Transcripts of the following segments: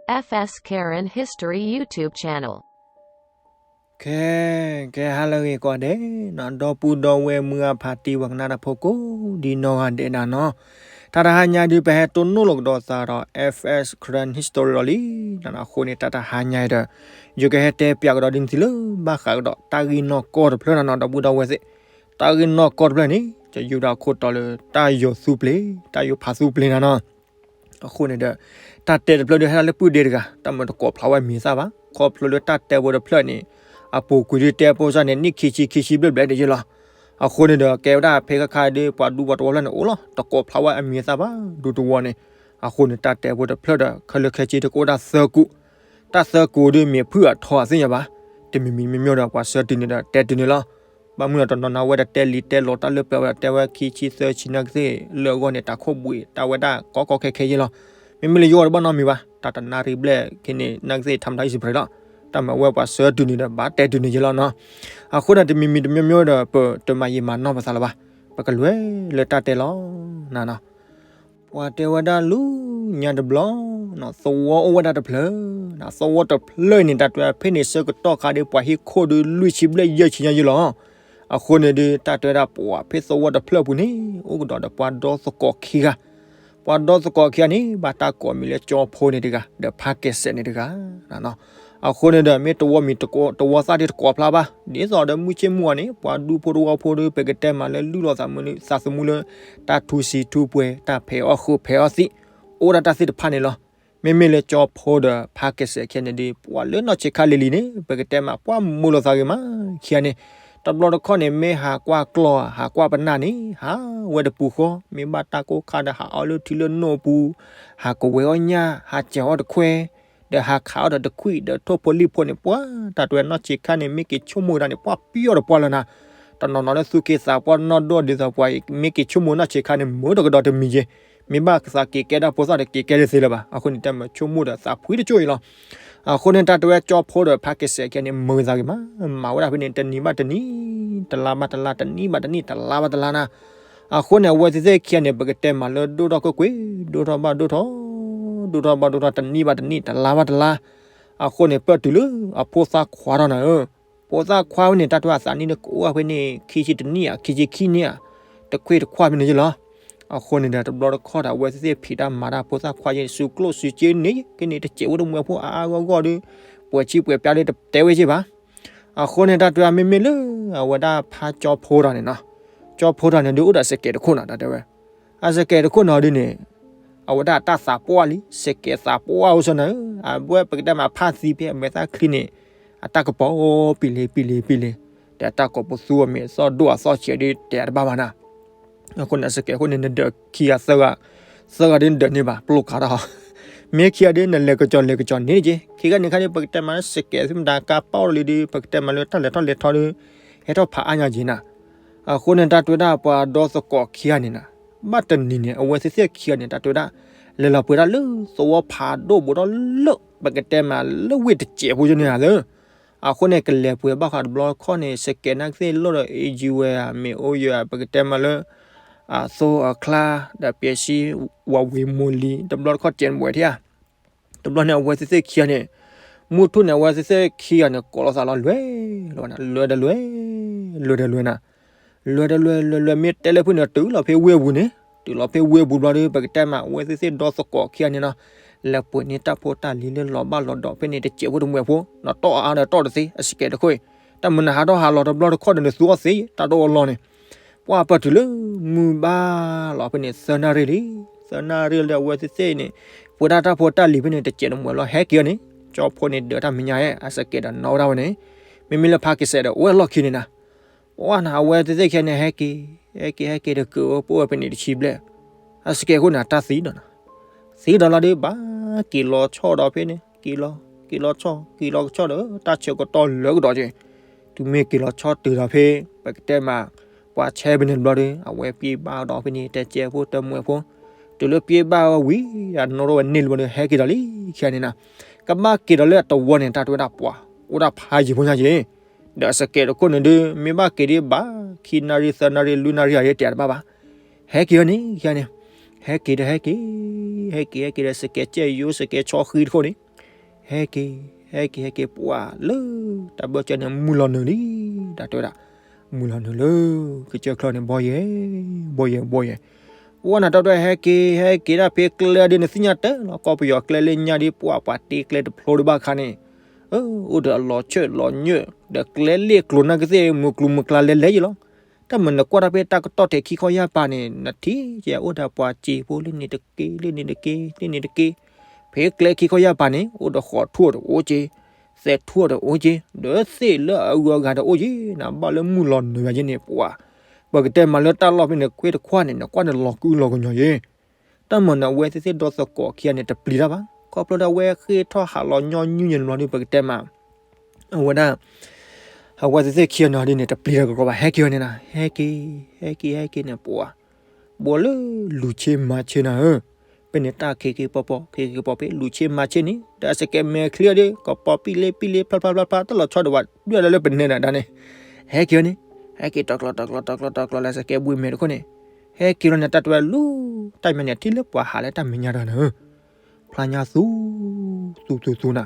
F S Karen History YouTube channel. ကဲ ကဲ ဟါလၢအဂ့ၤကိးဂၤဒဲးနီၤ, ဒီပုၢ်ဒီဝဲၢ်မုၢ်အဖးတံၢ်ဝဲကနၣ်တၢ်ဖိကိးဒ်နီၢ်ဂၤဒဲးနီၤနီၤ, တၢ်တဟါညါဒုး ပဟဲတိၢ်နီၣ်လိာ်ကဒီးသးဒီး F S Karen History လီၤလံနီၤနီၤ. အဃိန့ၣ် တၢ်တဟါညါအံၤဒီး ယကဟဲတဲပၠးကဒီးဒ်န့ၣ်သုလၢ ဘၣ်ဃးကဒီးတၢ်ဂ့ၢ်နီၢ်ကီၢ်တဖျၢၣ်နီၤနီၤ ဒီပုၢ်ဒီဝဲၢ်သ့ၣ်, တၢ်ဂ့ၢ်နီၢ်ကီၢ်တဖျၢၣ်န့ၣ် ကယူၤဒၣ်ခိၣ်တီလၢ တၢ်ယိၤသူပျ့ၤ တၢ်ယိၤဖးသူပျ့ၤနီၤနီၤ. အဃိန့ၣ်ဒီး တၢ်တဲတဖျၢၣ်ဒုးဟဲဒၣ်လၢပုၢ်ဒ့တဂၤ, တၢ်မၤတကိးဖျါဝဲအမံၤအသၣ်ဘၣ်, ခီဖျိလၢတၢ်တဲဖိတဖျၢၣ်န့ၣ် အပူၤကွံာ်ဒုးတဲဖိစၢ်န့ၣ် နံၣ်ခံဆံခံဆံဘျဲၣ်ဘျဲၣ်ဒံးယ့ၢ်လီၤ. အဃိန့ၣ်ဒီး ကဲဝဲဒၣ်ဖဲခါခါဒုး ပှၤဒူပှၤတဝီဖျၢၣ်န့ၣ်အိၣ်လီၤ, တကိးဖျါဝဲအမံၤအသၣ်ဘၣ်ဒူတဝီန့ၣ်. အဃိန့ၣ် တၢ်တဲဖိတဖျၢၣ်ဒီး ခဲလၢာ်ခဲဆ့တကအိၣ်ဒၣ်သၢကူး, တၢ်သၢကူးဒုးမ့ၢ်ဖုၣ်အထီအသ့ၣ်ညါဘၣ်, တမံၤမံၤမ့ၢ်မ့ၢ်ဒီး ပှၤဆၢတုၤန့ၣ်ဒီး တဲတုၤန့ၣ်လီၤ. ဘၣ်မနုၤဒီးတနီၤနီၤဝဲဒီးတဲလံာ်တဲလီၤတၢ်လၢပျၢၤဝဲဒီး တဲဝဲခံဆံသၢဆံနာ်ကသ့ၣ်လၢအဂီၢ်န့ၣ် တၢ်ခိၣ်ဘှံးတၢ်ဝဲဒၣ်ကီကီခဲခဲယ့ၢ်လီၤ. မ့မ့ၢ်လၢယဂီၢ်တဘၣ်နီတမံၤဘၣ်, တၢ်တနၣ်ရံၣ်ဘျဲၣ်ခဲန့ၣ် နာ်ကသ့ၣ် ထါမတၤအံၤစံးဖရံးလီၤ. တၢ်မၤဝဲပှၤဆၢတုၤန့ၣ်ဒီး ဘၣ်တဲတုၤန့ၣ်ယ့ၢ်လီၤနီၤ. အဃိန့ၣ် တမံၤမံၤတမ့ၢ်မ့ၢ်ဒီး ပတမၤယံာ်မၤနီၢ်ပသးလၢၤဘၣ်, ပကလဲၤလၢတၢ်တဲလီၤနီၤနီၤ. ပှၤတဲဝဲဒၣ်လၢညါတဘျီနီၤ သဝီအိၣ်ဝဲဒၣ်တဖျၢၣ်, သဝီတဖျၢၣ်န့ၣ် တၢ်တဲဖဲန့ၣ် ဆၢကတီၢ်ခါဒုး ပှၤဟံၣ်ခိၣ်ဒုးလွံၢ်ဆံဘျဲၣ်ယဲၢ်ဆံညါယ့ၢ်လီၤ. အဃိန့ၣ်ဒုး တၢ်တဲဝဲဒၣ်ပှၤဖဲသဝီတဖျၢၣ်ပူၤန့ၣ် အိၣ်ကဒီးဒီးပှၤဒီသကိးခံဂၤ, ပှၤဒီသကိးခံဂၤန့ၣ် ဘၣ်တၢ်ကိးမံၤလၢကၠီဖိန့ၣ်တဂၤ ဒီးဖါကဲးစဲးန့ၣ်တဂၤ အဃိန့ၣ်ဒီး မ့ၢ်တဝီမံၤတဝီသၣ်ဒုးတကိးဖျါဘၣ်, ဒ်သိးဒီးမုၢ်ဆ့ၣ်မုၢ်ဂီၤန့ၣ် ပှၤဒူဖိတဝီဖိဒုး ပကတဲမးလၢလုၢ်လီၤသးမုၢ်နုာ် သးသမူလၢတၢ်ထူစံထူပှဲၤ တၢ်ဖဲးအီၣ်ဃုာ်ဖဲးအီၣ်သံး အိၣ်ဒၣ်တၢ်သ့ၣ်တဖၣ်န့ၣ်လီၤ. မ့မ့ၢ်လၢကၠီဖိဒီးဖါကဲးစဲးခံဂၤန့ၣ်ဒုး ပှၤလၢနီၢ်ဆံးခါလံၤလံၤန့ၣ် ပကတဲမး ပှၤမုာ်လိာ်သးဂ့ၤမး ခံဂၤန့ၣ်, တဘျီတခီၣ်န့ၣ် မ့ၢ်ဟးကွၢ်ကျီၢ် ဟးကွၢ်ပနၢ်န့ၣ် ဟးဝဲတပူၤဃီ, မ့ၢ်ဘၣ်တၢ်ကိၢ်ခါဒီး ဟးအီၣ်လၢထံလၢနိၣ်အပူၤ, ဟးကဝဲၤအီၣ်ညၣ် ဟးစၢၤအီၣ်တခွဲ ဒီးဟးခးအီၣ်ဒီးတခွံၣ်ဒီးထိၣ်ဖိလံၣ်ဖိန့ၣ် ပှၤတၢ်တဲနီၢ်ဆံးခါန့ၣ် မ့ၢ်က့ၤဆိကမိၣ်တၢ်န့ၣ် ပှၤပျီၢ်ဒီးပှၤလၢနၤ, တနီၤနီၤလၢသူၣ်က့သးပှၢ်နီၢ်ဒိၣ်ဒ်သိးပှၤအံၤ မ့ၢ်က့ၤဆိကမိၣ်နီၢ်ဆံးခါန့ၣ် မုာ်တကဒီးတမံၤယ့ၢ်, မ့ၢ်ဘၣ်သးက့ၤကဲဒၣ်ဖိသၣ်ဒီးက့ၤကဲဒၣ်သ့လၢၤဘၣ်, အဃိန့ၣ် တၢ်မၤဆိကမိၣ်ဒီးသးဖှံတကၠိၢ်အံၤလီၤ. အဃိန့ၣ် တၢ်တဲဝဲကၠီဖိဒီးဖါကဲးစဲးခံဂၤန့ၣ် မုာ်သးဂ့ၤမး, မၤဝဲဒၣ်ဖဲန့ၣ် တနံၤဘၣ်တနံၤ, တလါဘၣ်တလါ, တနံၣ်ဘၣ်တနံၣ်, တလါဘၣ်တလါနၤ. အဃိန့ၣ် အဝဲသ့ၣ်သ့ၣ်ခံဂၤန့ၣ် ပကတဲမးလၢဒိၣ်ထီၣ်ကွ့ၢ်ကွ့ၢ်, ဒိၣ်ထီၣ်ဘၣ်ဒိၣ်ထီၣ်, ဒိၣ်ထီၣ်ဘၣ်ဒိၣ်ထီၣ်, တနံၣ်ဘၣ်တနံၣ်, တလါဘၣ်တလါ. အဃိန့ၣ် ပၢၢ်တုၤလၢအဖိသၣ်ခွါထီၣ်နၤဧၢ, ဖိသၣ်ခွါဖဲန့ၣ် တၢ်တဲအသးနံၣ်န့ၣ်ကအိၣ်ဖဲန့ၣ် ခံဆံတနံၣ်ဧါ, ခံဆံခံနံၣ်ဧါ, တခွ့ၣ်တခွါဖဲန့ၣ်ယ့ၢ်လီၤ. အဃိန့ၣ်ဒီး တဘျီတခီၣ်ဒီး အဝဲသ့ၣ်သ့ၣ်ဖံးတၢ်မၤတၢ် ဖိသၣ်ခွါယ့ၢ် စုကျိၣ်စုစ့န့ၣ် က့န့ၣ် တစဲးဖိတမှဲၤဖိအါအါဂီၢ်ဂီၢ်ဒီး ပှဲၤဆံပှဲၤပျါဒီး တတဲဝဲက့ၢ်ဘၣ်. အဃိန့ၣ် တၢ်တဲမ့မ့ၢ်လၢ အဝဲဒၣ်ဖါကၠီဖိတၢ်န့ၣ်နီၤ, ကၠီဖိတၢ်န့ၣ်ဒုး အိၣ်ဒီးစကဲးတခိၣ်နီၤ တၢ်တဲဝဲ အစကဲးတခိၣ်နီၤဒုးန့ၣ် အဝဲဒၣ်တၢ်သးပှၢ်လံ, စကဲးသးပှၢ်အိၣ်ဆိနီၤ, အဝဲပကတဲမးဖါသံဖဲအမဲာ်သၣ်ချံန့ၣ် အတၢ်ကပီၤပံၤလံပံၤလံပံၤလံ, ဒီးတၢ်ကိးပသူအမံၤအသီၣ်ဒိၣ်အသီၣ်ဆံးဒုးတဲတဘၣ်ဘၣ်နီၤ. အဃိန့ၣ် အစကဲးအဃိန့ၣ် နဒၢးခံဂၤသၢဂၤ, သၢဂၤဒုးနဒၢးန့ၢ်ဘၣ် ပျိၢ်ကၤထီၣ်, မ့ၢ်ခံဂၤဒုးနလဲၤကစီၤလဲၤကစီၤန့ၣ်က့, ခံဂၤန့ၣ်ခါဒုး ပကတဲမးလၢစကဲးသုမတၤကါပီၣ်လံဒုး ပကတဲမးလၢတၢ်လဲၤထီၣ်လဲၤထီဒုး ဟဲထီၣ်ဖးအါညါက့ၤနၤ. အဃိန့ၣ် တၢ်တဲဝဲဒၣ်ပှၤဒီသကိးခံဂၤန့ၣ်နၤ, ဘၣ်တနံၤန့ၣ် အဝဲသ့ၣ်သ့ၣ်ခံဂၤန့ၣ် တၢ်တဲဝဲဒၣ် လဲၤလီၤပှဲၤတၢ်လၢသဝီဖးဒိၣ်ဘူးဒီးလၢ ပကတဲမးလၢဝ့ၢ်တစဲးဖိကန့ၣ်ဧါသၢ. အဃိန့ၣ် ကလဲၤပှဲၤဘၣ်ဃးတဘျီတခီၣ်န့ၣ် စကဲးနာ်ကသ့ၣ်လိၣ်ဒီး အ့ယုဝဲဧါ မ့ၢ်အိယွဲဧါ ပကတဲမးလၢ အသိအချါ ဒီးပျဲၢ်ဆံ ဝးဝံၤမိၢ်လံ တဘျီတခီၣ်စဲးနဘှဲးထံဧါ. တဘျီန့ၣ် အဝဲသ့ၣ်သ့ၣ်ခံဂၤန့ၣ် မုၢ်ထူၣ်န့ၣ် အဝဲသ့ၣ်သ့ၣ်ခံဂၤန့ၣ် ကိးလိာ်သးလီၤ လွဲၢ်လီၤဝဲနၤ, လွဲၢ်ဒီးလွဲၢ်, လွဲၢ်ဒီးလွဲၢ်နၤ, လွဲၢ်ဒီးလွဲၢ် လွဲၢ်လွဲၢ် မ့ၢ်တဲလၢဖုၣ်န့ၣ် တုၤလီၤဖဲဝ့ၢ်ပူၤန့ၣ်, တုၤလီၤဖဲဝ့ၢ်ပူၤဘျီဒီး ပကတဲမး အဝဲသ့ၣ်သ့ၣ်ဒီသကိးခံဂၤန့ၣ်နီၤ, လဲၤပှဲၤန့ၢ်တၢ်ဖိတၢ်လံၤလၢလီၤဘၣ်လီၤဒီးဖဲန့ၣ် တစဲးဖိတမှဲၤဖိ, နတီၢ်အါဒီးတီၢ်တသ့ အစကဲးတခိၣ်အံၤ, တၢ်မုၢ်နဟးထီၣ်ဟးလီၤတဘျီတခီၣ်ဒီး နသူအီၣ်သ့ တၢ်တအိၣ်အလီၢ်န့ၣ် ပှၢ်ပၢၢ်တုၤလၢမုၢ်ဘၣ်လီၤဖဲန့ၣ် သၢနၣ်ရံၣ်လံ, သၢနၣ်ရံၣ်လၢအဝဲသ့ၣ်သ့ၣ်န့ၣ် ပှဲၤဒၣ်တၢ်ဖိတၢ်လံၤဖဲန့ၣ် တစဲးတမှဲၤလီၤ ဟဲက့ၤအီၤန့ၣ်, ကၠီဖိန့ၣ်ဒၢးတၢ်မဲာ်ညါဧါ, အစကဲးဒီးနီၣ်ဝဲဒၣ်ဝဲန့ၣ်, မ့မ့ၢ်လၢဖါကဲးစဲးဒီးအိၣ်ဝဲလီၢ်ခံန့ၣ်နၤ, ပှၢ်နၤ အဝဲသ့ၣ်သ့ၣ်ခံဂၤန့ၣ် ဟဲက့ၤ ဟဲက့ၤ ဟဲက့ၤဒီးက့ၤအိၣ်ဖှိၣ်ဝဲဖဲန့ၣ်တဆံဘျဲၣ်, အစကဲးအဃိန့ၣ် တၢ်သံဒီးနၤ, သံဒီးလီၤဒုးဘၣ်က့ၤလီၤဆီၣ်ဒီးဖဲန့ၣ် က့ၤလီၤ က့ၤလီၤဆီၣ်ဒီး တၢ်ဆၢကတီၢ်လၢကဒီးက့ၤ, တုၤမ့ၢ်က့ၤလီၤဆီၣ်တုၤဒီးဖဲ ပကတဲမး ပှၤဆဲဖဲန့ၣ်တဘျီဒီး အဝဲပျံၤဘၣ်ဒီးဖဲန့ၣ် တစဲးဖိတမှဲၤဖိ, တုၤလၢပျံၤဘၣ်ဝဲဝံၤ အနီၣ်ထီၣ်ဝဲန့ၢ်လံဘျီဒီး ဟဲက့ၤဒီးလံခံဂၤန့ၣ်နၤ, ကဘၣ်က့ၤဒီးလၢအတဝီန့ၣ် တၢ်တဲဝဲဒၣ်ပှၤ အိၣ်ဒၣ်ဖးယံၤဖိညါက့ၤ ဒီးအစကဲးတခိၣ်န့ၣ်ဒုး မ့ၢ်ဘၣ်က့ၤဒံးဘၣ် ခံနၣ်ရံၣ်သၢနၣ်ရံၣ်လွံၢ်နၣ်ရံၣ်အံၤ တဲတဘၣ်ဘၣ်, ဟဲက့ၤအီၤန့ၣ် ခံဂၤန့ၣ်, ဟဲက့ၤဒီးဟဲက့ၤ, ဟဲက့ၤ ဟဲက့ၤဒီး စကဲးကဲယိ စကဲးဆီဃံတခိၣ်န့ၣ်, ဟဲက့ၤ ဟဲက့ၤ ဟဲက့ၤ ပှၤလၢ တၢ်ဘၢၣ်စၢၤန့ၣ် မုၢ်လီၤနုာ်လံ တၢ်တဲဝဲဒၣ်, မုၢ်လီၤနုာ်လၢ ကစၢၢ်ချၢန့ၣ် ဘီယဲၢ် ဘီယဲၢ် ဘီယဲၢ်, ဝဲနၤတၢ်တဲ ဟဲက့ၤ ဟဲက့ၤဒၣ်ဖဲကျဲဒ်န့ၣ် သ့ၣ်ညါတၢ်လီၤ ကီၢ်ပယီၤကျဲလၢညါဒ် ပှၤပှၤတ့ကျဲတဖျိဒံးဘၣ်ခါန့ၣ်, အိၣ်ဒီးအလီၤဆၢၣ်လီၤညၢၣ် ဒီးကျဲလ့ၣ်ကျိၤနာ်က့သ့ၣ် မုၢ်ကျိၤမုၢ်ကျါလဲၤလဲၤယံၤလီၤ. တၢ်မၤနၢၤကွၢ်တၢ်ဖဲတၢ်ကတီၢ်ထဲခံခီယၢ်ပၤန့ၣ် နထံၣ်ကအိၣ်ဒီးပှၤစံာ်ဖိလၢန့ၣ်တက့ၢ် လၢန့ၣ်တက့ၢ် လၢန့ၣ်တက့ၢ်, ဖဲကျဲခံခီယၢ်ပၤန့ၣ် အိၣ်ဒီးဃိးထူၣ်ဒီးအိၣ်က့, သဲးထူၣ်ဒီးအိၣ်က့, ဒီးသ့ၣ်လၢအဂုၤအဂၤဒီးအိၣ်က့, နဘၣ်လၢမုၢ်လီၤနုာ်ဂၤက့န့ၣ် ပှၤ, ပကတဲမၤလၢတၢ်လီၢ်ဖဲန့ၣ် ကွ့တခွါန့ၣ် နကွၢ်န့ၣ်လီၤကုလီၤကညီယ့ၢ် တၢ်မၤနၢၤအဝဲသ့ၣ်သ့ၣ်ဒီသကိးခံဂၤန့ၣ် တပျံၤတၢ်ဘၣ်, ခီဖျိဒီးအဝဲဃ့ထီၣ်ဟးလီၤညီနုၢ်ညါန့ၣ်ဘျီဒီး ပကတဲမး, အဝဲဒၣ်, အဝဲသ့ၣ်သ့ၣ်ခံဂၤန့ၣ်ဒ်န့ၣ် တပျံၤတၢ်ကီကီဘၣ် ဟဲက့ၤဝဲန့ၣ်နၤ, ဟဲက့ၤ, ဟဲက့ၤ ဟဲက့ၤန့ၣ် ပှၤ, ဘိလၢလူၤဆ့မၤဆ့နၤဧၢ, ဖဲန့ၣ်တၢ်ခံးက့ၤပီၤပီၤ ခံးက့ၤပီၤဖဲလူၤဆ့မၤဆ့န့ၣ် ဒီးအစကဲမဲာ်ချံအီၤဒီး ကပီၤပံၣ်လ့ပံၣ်လ့ ဖျါဖျါဖျါဖျါ တၢ်လီၤဆီဒီးဝဲ ဒွဲၣ်လၢလၢပနဲနၤဒၣ်န့ၣ်, ဟဲက့ၤဝဲန့ၣ်, ဟဲက့ၤတီၤကျီတီၤကျီတီၤကျီတီၤကျီလၢစကဲဘှံးမဲာ်တခိၣ်န့ၣ် ဟဲက့ၤလီၤန့ၣ် တၢ်တဝဲလူၤ, တၢ်မၤန့ၣ် ထံၣ်လၢပှၤဟးလၢတၢ်မဲာ်ညါတဂၤန့ၣ်, ဖျါညါသူ, သူသူသူနၤ,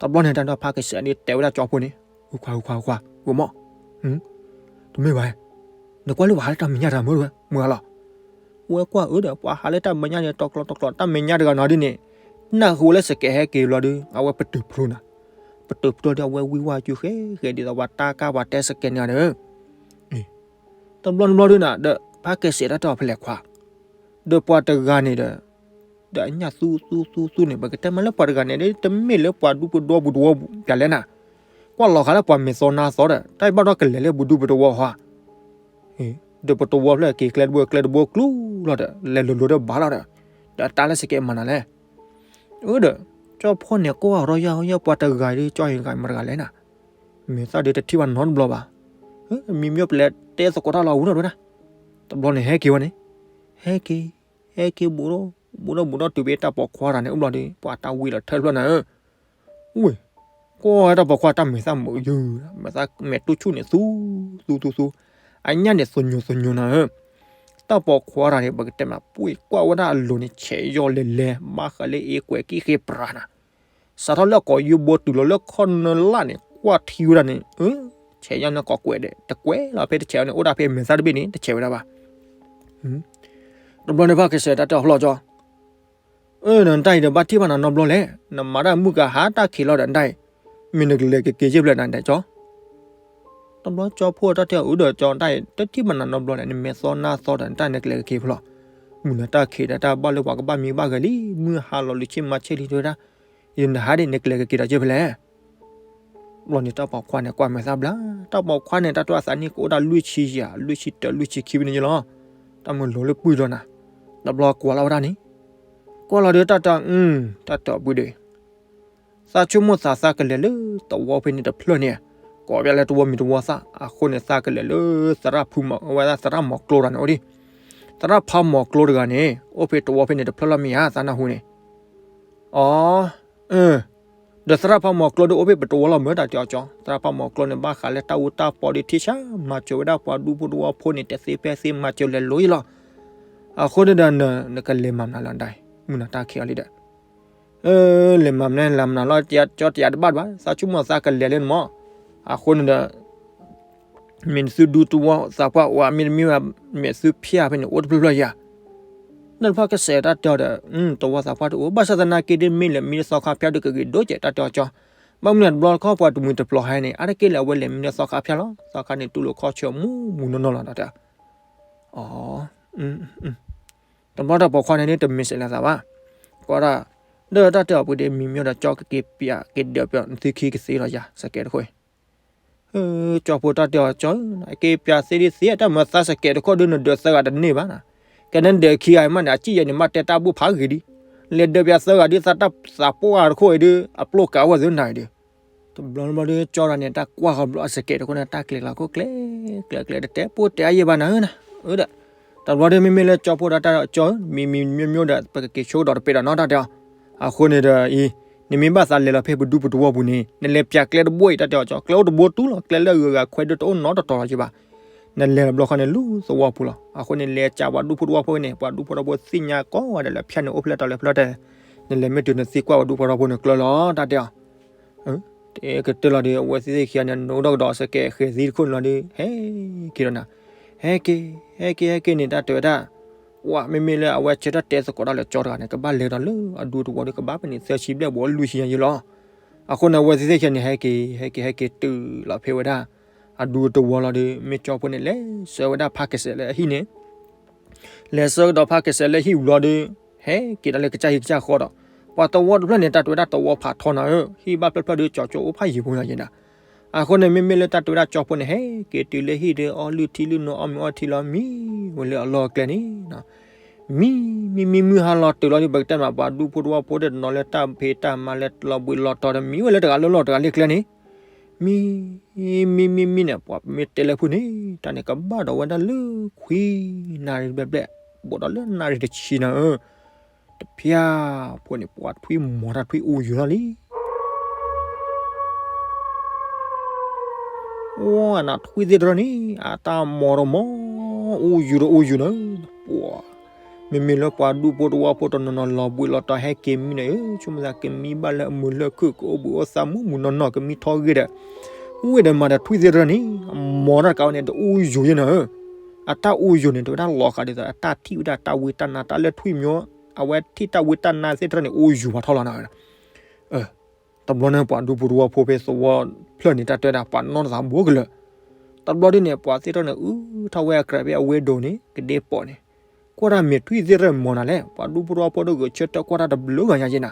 တဘျီန့ၣ် တၢ်ဒီးဖးကစဲးဒ်တဲဝဲဒၣ်ကၠီဖိန့ၣ်, ဝခွါ ဝခွါ ဝခွါ ဝဲမီၢ်, တမ့ၢ်ဘၣ်, နကွၢ်လၢပှၤဟးလၢတၢ်မဲာ်ညါတဂၤမ့ၢ်ဝဲ မုၢ်ဂၤလီၤ, ဝဲကွၢ်အၢဒီး ပှၤဟးလၢတၢ်မဲာ်ညါန့ၣ် တီၤကျီတီၤကျီ တၢ်မဲာ်ညါတဂၤနီၤဒ်န့ၣ်, နၢ်ဟူလၢစကဲဟဲက့ၤဘျီဒီး အဝဲပတုာ်ဖျိနၤ, ပတုာ်ဖျိဒီးအဝဲဝံဝါကၠူဃဲဃဲဒ်သိးပှၤတၢ်ကၢ်ပှၤတဲစကဲန့ၣ်ဒီး တဘျီတဘျီဒုနၤ ဒီးဖးကစဲးတၢ်တဲအီၤ ဖဲလဲၣ်ခွါ, ဒီးပှၤတဂၤန့ၣ်ဒီး, ဒီးအညၣ်သူသူသူသူန့ၣ် ပကတဲမးလၢပှၤတဂၤန့ၣ် တမ့ၢ်လၢပှၤဒူဖိတဝီပူၤတဝီပူၤ ပျးလဲၣ်နၤ, ကွၢ်လီၤဃာ်လၢပှၤမဲာ်သီနါသီဒီး တၢ်ဘၣ်ဒီးကလဲၤလၢပဒူပတဝီဟီ, ဒီးပတဝီဖျၢၣ်က့ၤကျဲတဘိ ကျဲတဘိကျူလီၤဒီး လဲၤလိၤလိၤဒီးဘၣ်လီၤဒီး, ဒီးတၢ်လၢစကဲမၤနၤလဲၣ်, အၢဒီး, ကၠီဖီၣ်န့ၣ် ကိးဂၤဒီးယၤ ယၤပှၤတဂၤဒီး ကၠီဟ့ၣ်ဂၤမတဂၤလဲၣ်နၤ, မဲာ်သၣ်ဒီးတထံၣ်ဘၣ်နီတဘျီဘၣ်, မံမ့ၢ်ပလဲၤတဲသကိးတၢ်လီၤဝူနီၤတဝဲဒၣ်, တဘျီန့ၣ်ဟဲက့ၤဝဲန့ၣ်, ဟဲက့ၤ, ဟဲက့ၤဘူးဒီး, ဘူးဒီးဘူးဒီးတုၤဖဲတၢ်ပိာ်ခွါတဂၤန့ၣ် အိၣ်ဘျီဒီး ပှၤတၢ်ဝံလီၤထၢဖျၢၣ်နၤဧၢ, ဝ့ၢ်, ကွၢ်တၢ်ပိာ်ခွါတၢ်မဲာ်သၣ်မုာ်ယုာ်, မဲာ်သၣ်မဲာ်တူၢ်ဆူၣ်န့ၣ်သူ, သူသူသူ, အညၣ်န့ၣ်သညိၤသညိၤနၤဧၢ, တၢ်ပိာ်ခွါတဂၤန့ၣ် ပကတဲမး ပှ့ၤကွၢ်ဝဲဒၣ်အလိၤန့ၣ် ဆဲးယီၤလဲၤလဲၤ ဘၣ်ဃးလၢအ့ကွဲးကံၣ်ဃ့ပြးနၤ, စးထီၣ်လၢအကိာ်ယူဘိတုၤလီၤလၢခီနလၢ်န့ၣ် ကွၢ်ထံဝဲဒၣ်န့ၣ်, ဆဲးယီၤန့ၣ်ကိးကွဲးဒီး တကွဲးလီၤဖဲတဆဲးန့ၣ် အိၣ်ဒၣ်ဖဲမဲာ်သၣ်တဘ့ၣ်န့ၣ် တဆဲးဝဲဒၣ်ဘၣ် တဘျီန့ၣ်ဖးကစဲးတၢ်တဲအီၤဖျီၣ်ကၠီ, အၢ နတၢ်အံၤဒီးဘၣ်ထံၣ်ဘၣ်နၤနီတဘျီလဲၣ်, နမၤတၢ်မုၢ်ကဟါတၢ်ခံးလီၤဒီးနတၢ်အံၤ, မ့ၢ်နကလဲၤကက့ၤယ့ၢ်ဖျၢၣ်နၤဒဲးကၠီ, တဘျီကၠီဖိတၢ်တဲအီၤအုဒီးကၠီတၢ်အံၤ တထံၣ်ဘၣ်နၤနီတဘျီလဲၣ်, နမဲာ်သီနါသီဒီးနတၢ်အံၤနကလဲၤကက့ၤဖျီၣ်, မုၢ်နၤတၢ်ခံးဒီးတၢ်ဘၣ်လၢပှၤကဘၣ်မံဘၣ်ဂဲၤလံ, မုၢ်ဟါလီၤလူၤဆ့မၤဆ့လံတဲဝဲဒၣ်, ယနဟါဒ်နကလဲၤကက့ၤဒီးယ့ၢ်ဖဲလဲၣ် ဘျီန့ၣ်တၢ်ပိာ်ခွါန့ၣ် ကွၢ်မဲာ်သၣ်ဘျါ, တၢ်ပိာ်ခွါန့ၣ် တၢ်တဲအသးနံၣ်ကအိၣ်ဒၣ်လွံၢ်ဆံယဲၢ်, လွံၢ်ဆံတၢ လွံၢ်ဆံခံဖဲန့ၣ်ယလီၤ, တၢ်မုၢ်လိၤလၢပုၢ်လီၤနၤ, တဘျီကွၢ်လီၤဝဲဒၣ်န့ၣ်, ကွၢ်လီၤဒီးတၢ်တဲ, တၢ်တဲအီၤပှ့ၤဒီး, သးဆိကမိၣ်သးသးကလဲၤလၢသဝီဖဲန့ၣ်တဖျၢၣ်န့ၣ်, ကိးပျးလၢတဝီမံၤတဝီသၣ်, အဃိန့ၣ်သးကလဲၤလၢသရၣ်ဖုမီၤ, အဝဲဒၣ်သရၣ်မီၤကျိတဂၤန့ၣ်အိၣ်ဒံး, သရၣ်ဖးမီၤကျိတဂၤန့ၣ် အိၣ်ဖဲတဝီဖဲန့ၣ်တဖျၢၣ်လီၤမ့ၢ်ဧါ သးနၢ်ဟူန့ၣ် အီ, ဒီးသရၣ်ဖးမီၤကျိဒီးအိၣ်ဖဲပတဝီလီၤမ့ၢ်တၢ်တဲအီၤကၠီ, သရၣ်ဖးမီၤကျိန့ၣ် ဘၣ်ဃးလၢတၢ်အူတၢ်ပီဒီးထံဆးမၤစၢၤဝဲဒၣ်ပှၤဒူဖိတဝီဖိန့ၣ် တသ့ဖဲသ့မၤစၢၤလဲၤလိၤယလီၤ, အဃိန့ၣ်ဒီး နကလဲၤမၤမနုၤလီၤဒၣ်, မုၢ်နၤတၢ်ခံးအီၤလံဒီး, လဲၤမၤမနုၤလဲၤမၤမနုၤလီၤ, ကၠီတယးတဘၣ်ဘၣ်, သးဆိကမိၣ်သးကလဲၤလၢနမီၤ, အဃိန့ၣ်ဒီး မ့ၢ်နသုဒူတဝီသးပှၢ်အိၣ်ဧါ, မ့တမ့ၢ်ဘၣ် မ့ၢ်သုဖၠၣ်ဖဲန့ၣ် အိၣ်တဖျၢၣ်ဖျၢၣ်ယၤ, နတဖၣ်ကစဲးတၢ်တဲအီၤဒီး, တဝီသးပှၢ်တအိၣ်, ဘၣ်ဆၣ်သနာ်က့ဒ် မ့ၢ်လဲၤမံလၢသီခါဖၠၣ်ဒုးကဂ့ၤဒိၣ်ကဲး တၢ်တဲအီၤကၠီ, ဘၣ်မနုၤတဘျီတခီၣ်ပှၤတမှံၤတပျီၤဟဲန့ၣ် အါတက့ၢ်လၢအဝဲလဲၤမံလၢသီခါဖၠၣ်လီၤ, သီခါန့ၣ်တူၢ်လိာ်ခီၣ်ဆၢမူမူနီၢ်နီၢ်လီၤ တၢ်တဲအီၤ, အီ တဘျီတၢ်ပိာ်ခွါန့ၣ်န့ၣ် တမ့ၢ်စဲးလၢသးဘၣ်, ကွၢ်ဒၣ်, ဒီးတၢ်တဲအီၤပှ့ၤဒီး မံမ့ၢ်ဒီးကၠီကက့ၤပျးက့ၤဒၢးပျီ နသုခံကသ့လီၤယၤ စကဲတခိၣ်အံၤ ကၠီဖိတၢ်တဲအီၤကၠီ, က့ၤပျးသ့ဒ်သ့ တၢ်မၤသးစကဲးတခိၣ်ဒုး နဒၢးသၢဂၤတန့ၢ်ဘၣ်နၤ, ကဲနဒၢးခံဂၤအံၤမးန့ၣ် အစံၣ်ယဲန့ၣ် မ့ၢ်တဲတၢ်ဘူၣ်ဖးဂ့ၤဒံး, လဲၤဒၢးပျးသၢဂၤဒုး သးတၢ်သးပှၢ်တခိၣ်အံၤဒုး အပျိၢ်ကးဝဲသ့နၤအံၤဒုး, တဘျီတဘျီဒုး ကၠီတၢ်န့ၣ် တၢ်ကွၢ်ဃီဘျီအစကဲးတခိၣ်န့ၣ် တၢ်ကျဲၤကျါခိၣ်ကျဲၤကျဲၤ တတဲပိၢ်တဲအါယဲၢ်ဘၣ်နၤဧၢနၤ, အၢဒီး, တဘျီဒုး မ့မ့ၢ်လၢကၠီဖိဒီးတၢ်တဲအီၤကၠီ, မံမံမ့ၢ်မ့ၢ်ဒီး ပကက့ၤဆိကဒီးတပဲဒီးနီတၢ်တဲအီၤ, အဃိန့ၣ်ဒီးအံၤ, နမ့ၢ်ဘၣ်သးလဲၤလီၤဖဲပဒူပတဝီပူၤန့ၣ် နလဲၤပျးကျဲတဘိအံၤ တၢ်တဲအီၤကၠီ, ကျဲအိၣ်တဘိတူၢ်လီၤ ကျဲလၢအဂုၤအဂၤခွဲးဒုးတအိၣ်နီတတီၤလီၤက့ဘၣ်, နလဲၤလီၤဘျီဃီန့ၣ် လူၤသဝီပူၤလီၤ, အဃိန့ၣ် လဲၤကးပှၤဒူဖိတဝီဖိန့ၣ် ပှၤဒူဖိတဝီဖိသ့ၣ်ညါကိးဂၤဒဲးလၢဖၠၣ်န့ၣ် အိၣ်ဖဲလဲၣ်တီၤလဲၣ်ဖဲလဲၣ်တဲ နလဲၤမ့ၢ်တုၤနသံကွၢ်ပှၤဒူဖိထီဖိန့ၣ်ကျၢၤလီၤ တၢ်တဲအီၤ. ကတၢၢ်လီၤဒီး အဝဲသ့ၣ်သ့ၣ်ခံဂၤန့ၣ် နအိၣ်ဒီးကဒီးစကဲးဃဲၤသံတခိၣ်န့ၣ်လီၤဒီး ဟဲက့ၤဒီးနၤ, ဟဲက့ၤ ဟဲက့ၤ ဟဲက့ၤန့ၣ် တၢ်တဲဝဲဒၣ်. ပှၤမ့မ့ၢ်လၢအဝဲဆၢထၢၣ်တဲသကိးတၢ်လၢကၠီတဂၤန့ၣ် ကဘၣ်လဲၤဒီးလၢအဒူတဝီဒီး ကဘၣ်ပနံာ်သၢဆံဘျဲၣ်ဘီလွံၢ်ဆံညါယဲလီၤ. အဃိန့ၣ် အဝဲသ့ၣ်သ့ၣ်ခံဂၤန့ၣ် ဟဲက့ၤ ဟဲက့ၤ ဟဲက့ၤတုၤလီၤဖဲဝဲဒၣ် အဒူတဝီလီၤဒီး မ့ၢ်ကၠီဖိန့ၣ် လဲၤဆှၢဝဲဒၣ်ဖးကစဲးလၢအဟံၣ်န့ၣ် လဲၤဆှၢကဒီးဖးကစဲးလၢဟံၣ်ဝံၤလီၤဒီး ဟဲက့ၤဒၣ်လၢကစၢ်ဟံၣ်ကစၢ်ဃီဒီး ပှၤသဝီတဖျၢၣ်န့ၣ် တၢ်တဲဝဲဒၣ်သဝီဖးထီနၤဧၢ, ဟံၣ်ဘၣ်ဖျၢၣ်ဖျၢၣ်ဒီး ကၠီကၠိအိၣ်ဖးယံၤဖိညါယဲနၤ. အဃိန့ၣ် မ့မ့ၢ်လၢတၢ်တဲဝဲဒၣ်ကၠီဖိန့ၣ် ဟဲက့ၤတုၤလၢဟံၣ်ဒီး အီလုၢ်ထံလုၢ်နိ အီမ့ၤအီထံလီၤ မံဝဲလၢအလီၢ်အကျဲန့ၣ် မံ မံ မံ မုၢ်ဟါလီၤတုၤလီၤဒီး ပကတဲမး ပှၤဒူဖိတဝီဖိဒီး တနီၤလၢတၢ်ဖံးတၢ်မၤလၢလီၤဘှံးလီၤတီၤဒီး မံဝဲလၢတဂၤလၢလီၢ်တဂၤလၢကျဲန့ၣ် မံ မံ မံ မံန့ၣ် ပှၤမ့ၢ်တဲလၢဖုၣ်န့ၣ် တၢ်န့ၣ်ကဘၣ်ဒီးဝဲဒၣ်လၢခွံနၣ်ရံၣ်ဘျဲၣ်ဘျဲၣ် ဘိးဒီးလၢနၣ်ရံၣ်တဆံနၤဧၢ, တဖၠၣ်ဖိန့ၣ် ပှၤထွံၣ်မီၤတၢ်ထွံၣ်အိၣ်ယိာ်ထီၣ်လံ အိၣ်နၢ်ထွံၣ်သ့ၣ်တဖၣ်န့ၣ် အတၢ်မီၤဒီးမီၤ အိၣ်ယိာ်ဒီးအိၣ်ယိာ်နၤ, ပှၤ မ့မ့ၢ်လၢပှၤဒူဖိတဝီဖိတနီၤနီၤ လီၤဘှံးလီၤတီၤ ဟဲက့ၤမံနၤဧၢ, ဆိကမိၣ်သးကမံဘၣ်လၢအမုာ်လၢခုၣ် ကအိၣ်ဘှံးအိၣ်သါမူးမုာ်နီၢ်နီၢ် ကမံထီၣ်ဂ့ၤဒီး ဝ့ၢ်ဒီးမၤဒီးထွံၣ်သ့ၣ်တဖၣ်န့ၣ် အမီၤတၢ်တကးဝဲန့ၣ် တအိၣ်ယိာ်ယဲနၤဧၢ, အတၢ်အိၣ်ယိာ်န့ၣ် တဝဲဒၣ်လီၤဃာ်ဒ်သိး အတၢ်ထံၣ်ဝဲဒၣ်တၢ်ဝံတၢ်နါ တၢ်လၢထွံၣ်မီၤ အဝဲထံၣ်တၢ်ဝံတၢ်နါသ့ၣ်တဖၣ်န့ၣ် အိၣ်ယိာ်ဘၣ်ထီၣ်လီၤနၤဧၢ. တဘျီန့ၣ် ပှၤဒူဖိတဝီဖိဖဲသဝီဖျၢၣ်န့ၣ် တၢ်တဲဒၣ် ပှၤနီၢ်သးဘိကလၢာ်, တဘျီဒ်န့ၣ် ပှၤသ့ၣ်တဖၣ်န့ၣ်အုၣ်ထီၣ်ဝဲအကြၢးဖဲအဝဲဒိးန့ၣ် ကဒ့ပိာ်န့ၣ်, ကွၢ်တၢ်မ့ၢ်ထွံၣ်သ့ၣ်တဖၣ်မီၤနၤလဲၣ်, ပှၤဒူဖိတဝီဖိဒီးဂဲၤဆၢထၢၣ်ကွၢ်တၢ်တဘျုးဂၤညါယဲနၤ,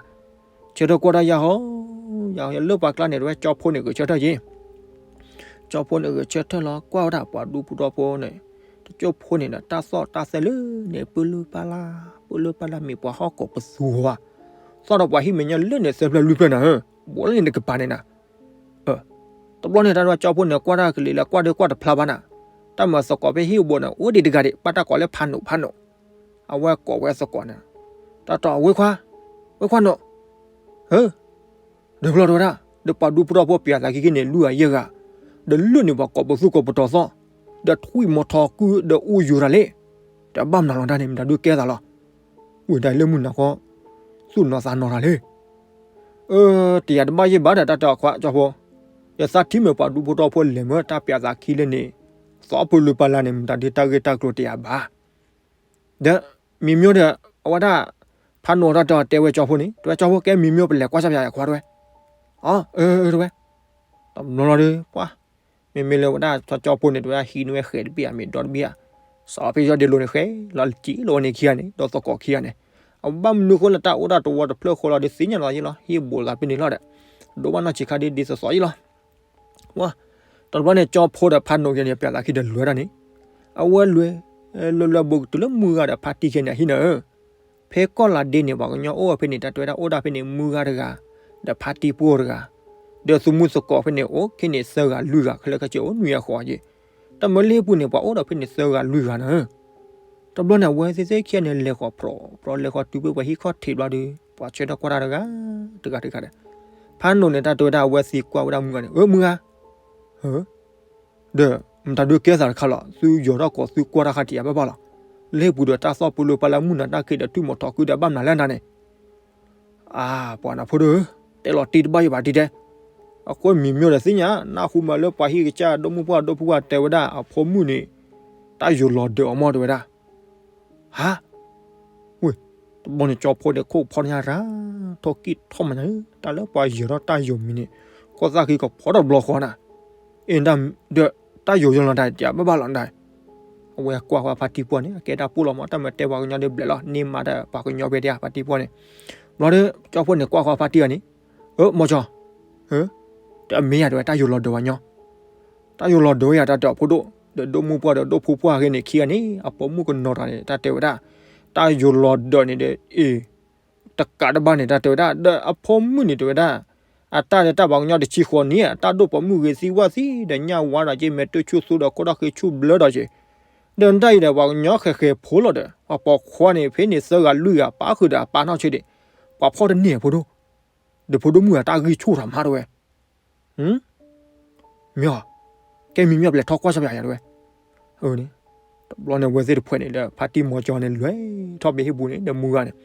ဆၢထၢၣ်ကွၢ်တၢ်ယၤဟီ ယၤဟီ လၢပှၤကျါန့ၣ် တဝဲကၠီဖိန့ၣ် ဂဲၤဆၢထၢၣ်ယဲ ကၠီဖိန့ၣ်ဂဲၤဆၢထၢၣ်လီၤ ကွၢ်ဝဲဒၣ်ပှၤဒူဖိတဝီဖိန့ၣ်, တကၠိဖိန့ၣ်ဒီး တၢ်သီၣ်တၢ်သဲလၢန့ၣ် ပၢလုၢ်ပၢ်လၢ်, ပၢလုၢ်ပၢ်လၢ်မ့ၢ်ပှၤဟီၣ်ကိးပသူဘၣ်, သီၣ်ဒီးပှၤဟံၣ်မဲာ်ညါလၢန့ၣ် သၢဖျၢၣ်လွံၢ်ဖျၢၣ်နၤဧၢ, ဘူးလၢန့ၣ်တကပၤန့ၣ်နၤ, တဘျီန့ၣ် တၢ်ဒွဲကၠီဖိန့ၣ် ကွၢ်တၢ်ကလံၤလၢကွၢ်ဒၢကွၢ်တဖျါဘၣ်နၤ, တၢ်မၤသကိးဖဲဟံၣ်အဘိန့ၣ် အိၣ်ဒံးတဂၤဒံး ဘၣ်တၢ်ကိးလၢဖးနိး ဖးနိး, အဝဲကိးဝဲသကိးန့ၣ်, တၢ်တီဝ့ခွါ, ဝ့ခွါနိး, ဟၢ ဒီးဘျီတဝဲဒၣ် ဒီးပှၤဒူဖိတဝီဖိပျဲသးခံက့ၤန့ၣ် လွံၢ်ဂၤယဲၢ်ဂၤ, ဒီးလၢန့ၣ်ပှၤကိးပသူကိးပတီၤသီၣ်, ဒီးထွံၣ်မီၤထီကုဒီးအိၣ်ယိာ်တၢ်လံ, တဘၣ်မနုၤလီၤတၢ်န့ၣ် မတၤဒုးကဲသးလီၤ, ဝံၤဒၣ်လၢမုၢ်နၤခီ, သူၣ်နီၤသးနီၤတၢ်လံ, အၢ တယၤတဘၣ်ယဲၢ်ဘၣ်ဒီးတၢ်တဲအီၤခွါကၠီဖိ, ယသးထံၣ်မ့ၢ်ပှၤဒူဖိတဝီဖိလဲၤမၢတၢ်ပျဲသးခံလၢန့ၣ်, သီၣ်ပၢလုၢ်ပၢ်လၢ်န့ၣ် မတၤဒုးတၢ်ဂ့ၢ်တၢ်ကျိၤတယၤဘၣ် ဒီးမံၤမျိၢ်ဒီး အဝဲဒၣ် ဖးနိးတၢ်တဲအီၤတဲဝဲကၠီဖိန့ၣ် တဝဲကၠီဖိ ကဲမံၤမျိၢ်ပလဲၤကွၢ်စၢ်ပယၤခွါတဝဲ, အၢ အၢ တဝဲ, တဘျီလီၤဒီး ပှၤ မ့မ့ၢ်လၢဝဲဒၣ်ကၠီဖိန့ၣ် တဝဲဟံးန့ၢ်ဝဲဃဲးတဘ့ၣ်ဧါ မ့ၢ်ဒီတဘ့ၣ်ဧါ, စးဖဲယီၢ်ဒ့လိၤန့ၣ် ဃဲးလီၤစံးလီၤဝဲန့ၣ်ခံဂၤန့ၣ် ဒီးသကိးခံဂၤန့ၣ်, အဘၣ်မနုၤဃိလၢတၢ်အိၣ်တၢ်တဝီတဖျၢၣ်ဃီလီၤဒီးသ့ၣ်ညါလီၤယဲလီၤ ဟံၣ်ဘူးသးဖဲန့ၣ်လီၤဒီး, ဒိးဘၣ်နီၢ်ဆံးခါဒ်ဒ်သိးသိးယဲလီၤ ဝါ, တဘျီန့ၣ် ကၠီဖိဒီးဖးနိးက့ၤန့ၣ် ပျဲသးခံဒီးလွဲတၢ်န့ၣ်, အဝဲလွဲ, လွဲလွဲဘူးကတုၤလၢမုၢ်ဂၤဒီးဖါတံၢ်ခဲန့ၣ်အဟံၣ်နၤဧၢ, ဖဲကီၢ်လးဒ့န့ၣ် ပှၤကညီအိၣ်ဝဲဖဲန့ၣ် တၢ်တဲဝဲဒၣ်အိၣ်ဒၣ်ဖဲန့ၣ် မုၢ်ဂၤတဂၤ, ဒီးဖါတံၢ်ပှိၢ်တဂၤ, ဒီးသုးမုၢ်သကိးဖဲန့ၣ်အိၣ်ခဲန့ၣ်သၢဂၤလွံၢ်ဂၤ ခဲလၢာ်ခဲဆ့အိၣ်နွံဂၤဃိးဂၤက့ၤ, တၢ်မၢလ့ၣ်ပူၤန့ၣ် ပှၤအိၣ်ဒီးဖဲန့ၣ်သၢဂၤလွံၢ်ဂၤနၤဧၢ တဘျီန့ၣ် အဝဲသ့ၣ်သ့ၣ်ခံဂၤန့ၣ် လဲၤဃီၤဖြီဖြီ လဲၤဃီၤတုၤဖဲပှၤဟံၣ်ခီၣ်ထံးဘျီဒီး ပှၤဆၢထၢၣ်ကွၢ်တၢ်တဂၤ, တဂၤတဂၤဒီး, ဖးနိးန့ၣ် တၢ်တဲဝဲဒၣ်အဝဲသံကွၢ်ဝဲဒၣ်မုၢ်ဂၤန့ၣ် အၢ မုၢ်ဂၤ, ဒီးမတၤဒုးကဲသးတခါလီၤ သုယီၤထီၣ်ကိးသုကွၢ်တၢ်ခါထံးယၤဘၣ်ဘၣ်လီၤ, လ့ၣ်ပူၤဒီးတၢ်သီၣ်ပၢလုၢ်ပၢ်လၢ်မုၢ်နၤတၢ်က့ၤဒီးထွံၣ်မီၤထီကုဒီးဘၣ်မနုၤလဲၣ်နၤန့ၣ် အၢ ပှၤနၢ်ဖိဒိၣ်ဧၢ, တဲလီၤတံၢ်တဘၣ်ယိၣ်ဘၣ်တံၢ်တဲ, အဃိမံၤမျိၢ်ဒီးသ့ၣ်ညါ နၢ်ဟူမးလၢပှၤဟံၣ်ကစၢ်ဒိၣ်မုၢ်ပှၢ်ဒိၣ်ဖိပှၢ်တဲဝဲဒၣ် အဖိမုၣ်န့ၣ် တၢ်ယိၤလီၤဒၢးအီၤမီၢ်တဲဝဲဒၣ်, ဟါ, ဝ့ၢ်, တဘျီန့ၣ် ကၠီဖိန့ၣ်ခိၣ်ဖီညါရၤ, ထီၣ်ကံၣ်ထီၣ်မးညါ, တၢ်လၢပှၤယၢၤထီၣ်တၢ်ယိၤမံၤန့ၣ်, ကီၢ်သၣ်ဃံကဖီထီၣ်တဘျီဃီနၤ, အ့ၣ်ဒၣ်, ဒီးတၢ်ယိၤယိၤလီၤတၢ်တဘၣ်ဘၣ်လီၤနၤ အဝဲကွၢ်ဃီဖါတံၢ်ပှၢ်န့ၣ် အကဲတၢ်ပူၣ်လီၤမး တၢ်မၤတဲပှၤကညီဒ်ဘျဲးလီၤ န့ၢ်မးဒီးပှၤကညီဖဲဒၣ်ဖါတံၢ်ပှၢ်န့ၣ်, ဘျီဒီး ကၠီဖိန့ၣ်ကွၢ်ဃီဖါတံၢ်အီၤန့ၣ်, အၢ မီၤကၠီ, တမ့ၢ်ယၤတဲဝဲ တၢ်ယိၤလီၤဒၢးဝဲညီ, တၢ်ယိၤလီၤဒၢးဝဲယၤ တၢ်တဲအီၤဖိဒိၣ်, ဒီးဒိၣ်မုၢ်ပှၢ်ဒီးဒိၣ်ဖိပှၢ်ဂ့ၤန့ၣ်ခံဂၤန့ၣ် အပိာ်မုၣ်ကနီၤတၢ်န့ၣ် တၢ်တဲဝဲဒၣ်, တၢ်ယိၤလီၤဒၢးန့ၣ်ဒီး အ့ၣ် တကးတဘၣ်န့ၣ် တၢ်တဲဝဲဒၣ် ဒီးအဖိမုၣ်န့ၣ်တဲဝဲဒၣ်, အတၢ်ဒီးတၢ်ပှၤကညီတဆံဃိးနံၣ် အတၢ်ဒိၣ်ပိာ်မုၣ်ဂ့ၤသံဝၣ်သံ ဒီးညၣ်ဝါဒီးက့ မဲာ်တၢၢ်ဆူၣ်သူဒီးခိၣ်ဒီၣ်ဃ့ဆူၣ်ဘျၢဒီးက့, ဒီးနတၢ်အံၤဒီးပှၤကညီဃဲၤဃဲၤဖိလီၤဒီး ပှၤပိာ်ခွါန့ၣ် ဖဲန့ၣ်သၢဂၤလွံၢ်ဂၤ ပာ်ဃုာ်ဒီးအပၢ်နီၢ်ဆံးဒံး, ပှၤဖီၣ်တန့ၢ်ဖိဒိၣ်, ဒီးဖိဒိၣ်မုၣ်အတၢ်ဂံၢ်ဆူၣ်ထီၣ်မးတဲဝဲ မ့ၢ်အီၤ, ကဲမံၤမ့ၢ်ပလဲၤထီၣ်ကွၢ်စၢ်ပယၤယၤတဲဝဲ, တဘျီန့ၣ် အဝဲသ့ၣ်တဖှဲးန့ၣ်ဒီး ဖါတံၢ်မီၤကၠီန့ၣ် လဲၤထီၣ်ဘၣ်ဟံၣ်ပူၤန့ၣ် ဒီးမုၢ်ဂၤန့ၣ်,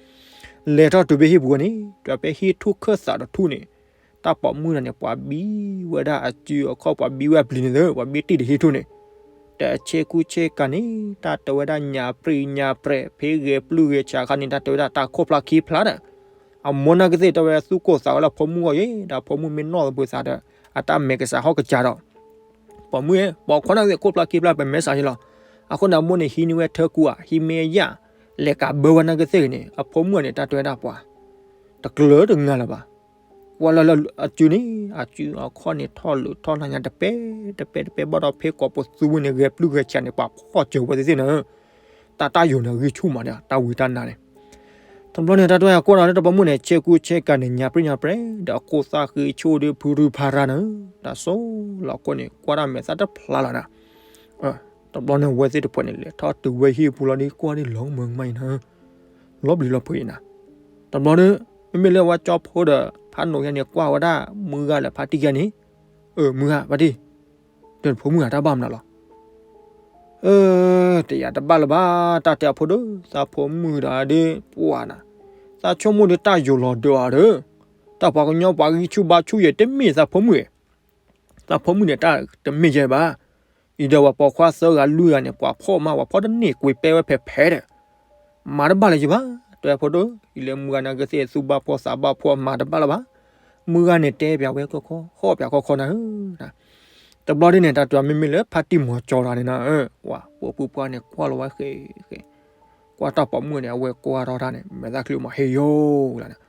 လဲၤထီၣ်တုၤဖဲဟံၣ်ပူၤန့ၣ် တုၤဖဲဟံၣ်ထူၣ်ခၢၣ်သးတထူၣ်န့ၣ် တၢ်ပိာ်မုၣ်တဂၤန့ၣ် ပှၤဘံဝဲဒၣ်အစုအခီၣ် ပှၤဘံဝဲအပျံၤန့ၣ်သၢ ပှၤဘံတံၢ်တဟံၣ်ထူၣ်န့ၣ် တဆဲကူဆဲကၤန့ၣ် တၢ်တဲဝဲဒၣ်ညါပြံညါပြဲၤ ဖဲဂဲၤပျုၢ်ဂဲၤဆးခါန့ၣ် တၢ်တဲဝဲဒၣ်တၢ်ခိၣ်ဖျါခံဖျါဒီး အမိၢ်နာ်က့သ့ၣ်တဲဝဲသူၣ်ကိၢ်သးဂီၤလၢအဖိမုၣ်ဂီၢ်ယဲ ဒီးအဖိမုၣ်မ့ၢ်နီၢ်သပှၢ်သးဒီး အတၢ်မဲာ်ကစးဟီၣ်ကစးဒီး ပိာ်မုၣ်ဧၢ ပိာ်ခွါနာ်က့သ့ၣ်ခိၣ်ဖျါခံဖျါ ပမဲာ်ဆှးယဲလီၤ. အဃိန့ၣ် အမိၢ်န့ၣ်ဟံးန့ၢ်ဝဲထၢကူအ ဟံးမ့ၢ်အယၣ် လဲၤကးဘၢဝဲနာ်က့သ့ၣ်ဂ့ၤန့ၣ် အဖိမုၣ်န့ၣ် တၢ်တဲဝဲဒၣ်ပှၤ တကျၢၤတငါလၢၤဘၣ်. ကွၢ်လၢလၢအစုန့ၣ် အစုအခီၣ်န့ၣ်ထီၣ်လုးထီၣ်လၢညါတပဲတပဲတပဲ ဘၣ်ဒီးဖဲကိးပသူဝံၤန့ၣ် ဂဲၤပျုၢ်ဂဲၤဆးန့ၣ် ပှၤဖီၣ်စၢၤဝဲသ့ၣ်သ့ၣ်န့ၣ် တၢ်တၢ်ယိာ်န့ၣ် ဂံၢ်ဆူၣ်မးဒီး တၢ်ဝံတၢ်နါန့ၣ် တဘျီန့ၣ် တၢ်တဲဝဲကွၢ်ဒီးလၢတၢ်ပိာ်မုၣ်န့ၣ် ဆဲကူဆဲကၤန့ၣ် ညါပြံညါပြဲၤ ဒီးအခိၣ်သၣ်ဃ့ဆိၣ်ဒီးဖုရူဖးရါန့ၣ် တၢ်ဆိလီၤခိၣ်န့ၣ် ကွၢ်တၢ်မဲာ်သၣ်တဖျါလီၤနၤ. တဘျီန့ၣ် အဝဲသ့ၣ်တဖၣ်န့ၣ် လဲၤထီၣ်တုၤဝဲဟံၣ်ပူၤလီၤဒီး ကွၢ်ဒ်လီၤမုာ်မးအံၤနၤ လီၤဘျံးလီၤဖုးအံၤနၤ. တဘျီဒီး မ့မ့ၢ်လၢဝဲကၠီဖိဒီး ဖးနိးယဲန့ၣ် ကွၢ်ဝဲဒၣ် မုၢ်ဂၤလၢဖါတံၢ်ယဲန့ၣ်, အၢ မုၢ်ဂၤ ဖါတံၢ်, ဒီးနဖိမုၣ်ဂၤတၢ်ဘၣ်မနုၤလီၤ. အၢ တယၤတဘၣ်လၢၤဘၣ်, တၢ်တဲအဖိဒိၣ် သးဖိမုၣ်ဒီးဒ်ပှၤနၤ, သးဆိကမိၣ်ဒီးတၢ်ယိာ်လီၤဒၢးအီၤဒီး, တၢ်ပှၤကညီပှၤဂံၢ်ဆူၣ်ဘါဆူၣ်ယဲ တမ့ၢ်သးဖိမုၣ် သးဖိမုၣ်န့ၣ် တၢ်တမ့ၢ်ယဲဘၣ်. အံၤဒီးပှၤပိာ်ခွါသၢဂၤလွံၢ်ဂၤန့ၣ် ပှၤဖီၣ်မး ပှၤဖီၣ်တန့ၢ်ကွံာ်ပဲဝဲဖဲဖဲဒီး, မၤတဘၣ်လၢၤယဘၣ်, တဲဖိဒိၣ် အံၤလၢမုၢ်ဂၤနာ်က့သ့ၣ် သူၣ်ဘၣ်ဖှီၣ်သးဘၣ်ဖှီၣ် မၤတဘၣ်လၢၤဘၣ်. မုၢ်ဂၤန့ၣ်တဲပၠးဝဲခီခီ ဟီၣ်ပၠးခီခီနၤဧၢ. တဘျီဒ်န့ၣ် တၢ်တဲမ့မ့ၢ်လၢဖါတံၢ်မီၤကၠီၤတၢ်န့ၣ်နၤဧၢ, ပှၤပိာ်ဖုပှၢ်န့ၣ် ကွၢ်လီၤဝဲဃဲဃဲ ကွၢ်တၢ်ပိာ်မုၣ်န့ၣ် အဝဲကွၢ်ထီၣ်တၢ်န့ၣ် မဲာ်သၣ်ချံမးဟ့ၣ်ယိာ်လီၤန့ၣ်,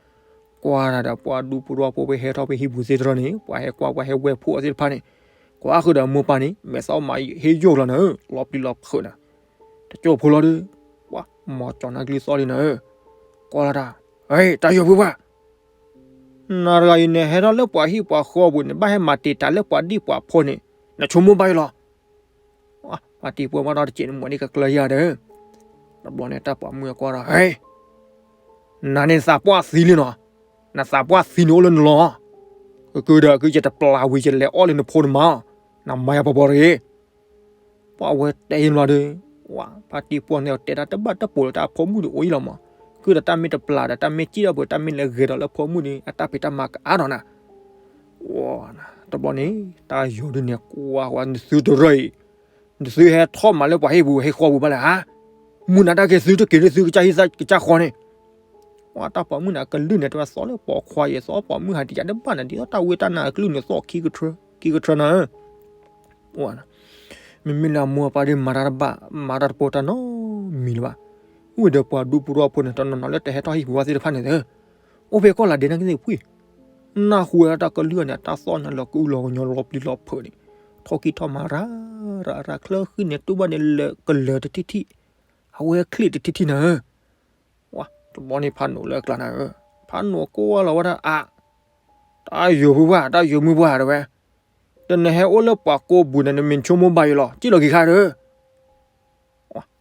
ကွၢ်တၢ်ဒီးပှၤဒူပရူၢ်ဖိဖဲဟဲထီၣ်ဖဲဟံၣ်ပူၤသ့ၣ်တဖၣ်န့ၣ် ပှၤဟဲကွၢ်ပှၤဟဲဝဲဖှိၣ်အီၤသ့ၣ်တဖၣ်န့ၣ်, ကွၢ်ဃုာ်ဒီးမိၢ်ပၢ်န့ၣ် မဲာ်သၣ်မးဟ့ၣ်ယိာ်လီၤနၤဧၢ, လီၤပျံၤလီၤဖုးနၤ. တကၠိဖိလီၤဒီး ပှၤမီၤကၠီၤနါကလုၢ်သီၣ်လံနၤဧၢ, ကွၢ်လီၤတၢ်, တၢ်ယိာ်ဖုပှၢ် နၤတဂၤအံၤန့ၣ် ဟဲထီၣ်လၢပှၤဟံၣ်ပှၤဃီပူၤန့ၣ် ဘၣ်ဟဲမၤတံာ်တာ်လၢပှၤဒံၣ်ပှၤဖိန့ၣ် နဆိကမိၣ်ဘၣ်ယလီၤ. ပှၤတံၢ်ပှဲၤဘၣ်ဒီးတစဲးန့ၣ် မၤန့ၢ်ကကျၢၢ်ယၤဒီး, တဘျီန့ၣ် တၢ်ပိာ်မုၣ်ကွၢ်ဒီး ဟဲ, နၤန့ၣ်သးပှၢ်သံလံနီၤ, နသးပှၢ်သံန့ၣ်အိၣ်လၢနလီၢ်, ကကဒီးကယတပျၢ်ဝံၤ ယလဲၤအီၣ်လၢနဖိန့ၣ်မး, နမၤယၤပီၤပီၤတဂ့ၤ. ပှၤဝဲတဲယလီၤဒီး, ပှၤဖါတံၢ်ပှၢ်န့ၣ် တဲတၢ်တဘၣ်တပိာ်လၢတၢ်အဖိမုၣ်ဒီးအိၣ်အံၤလီၤမး, ဃုာ်ဒီးတၢ်မ့ၢ်တပျၢ်ဒီး တၢ်မ့ၢ်စံၣ်ထီၣ်ပှဲၤ တၢ်မ့ၢ်လဲၤဂဲၤဒီးလၢဖိမုၣ်ဒီး အတၢ်ဖံးတၢ်မၤကအါထီၣ်နၤ. တဘျီန့ၣ် တၢ်ယိာ်ဒုန့ၣ် ကွၢ်ကွၢ် နသုတရၢအံၤ, နသုဟဲထီၣ်မးလၢပှၤဟံၣ်ပူၤဟံၣ်ဃီပူၤဘၣ်လဲၣ်ဧါ, မုၢ်နၤတၢ်က့ၤသုတက့ၤလၢသုကစၢ်ဟံၣ်ကစၢ်ဃီန့ၣ် ပှၤတၢ်ပိာ်မုၣ်န့ၣ် အကလုၢ်န့ၣ် တဲဝဲသီၣ်လၢပိာ်ခွါအံၤ သီၣ်ပိာ်မုၣ်ဟးတယၤတဘၣ်န့ၣ် ဒ်သိးတၢ်ဝံတၢ်နါအကလုၢ်န့ၣ် သီၣ်ခံကထၢ ခံကထၢနၤဧၢ. မ့မ့ၢ်လၢအမိၢ်အပၢ်ဒီးမၤတၢ်တဘၣ် မၤတၢ်တပိာ်တၢ်နီတမံၤလၢၤဘၣ်. အိၣ်ဝဲဒီးပှၤဒူပရူၢ်ဖိန့ၣ် တနီၤနီၤလၢတဟဲထီၣ်ဟံၣ်ပူၤဘၣ်သ့ၣ်တဖၣ်န့ၣ် အိၣ်ဖဲကီၢ်လၤဒဲနာ်က့သ့ၣ်ဖှံ, နၢ်ဟူဝဲဒၣ်တၢ်ကလုၢ်န့ၣ် တၢ်သီၣ်ညါလီၤကအိၣ်လီၤကညီလီၤပျံၤလီၤဖုးန့ၣ်, ထီၣ်ကံၢ်ထီၣ်မၤရၤ ရၤရၤချၢဃံန့ၣ် တူၢ်ဘၣ်န့ၣ်လၢကလၢၤတထံၣ်ထံၣ်, အဝဲချံၣ်တထံၣ်ထံၣ်နၤဧၢ. တဘျီန့ၣ်ဖးနိးလၢအကျါနၤဧၢ, ဖးနိးကွၢ်လီၤဝဲဒၣ်အါ, တၢ်ယိာ်မုၢ်ပှၢ် တၢ်ယိာ်မုၢ်ပှၢ်တဲဝဲ, တနဟဲအိၣ်လၢပှၤကိးပူၤန့ၣ် နမ့ၢ်ဆိကမိၣ်ဘၣ်ယလီၤ စံၣ်လီၤက့ၤခါဒီး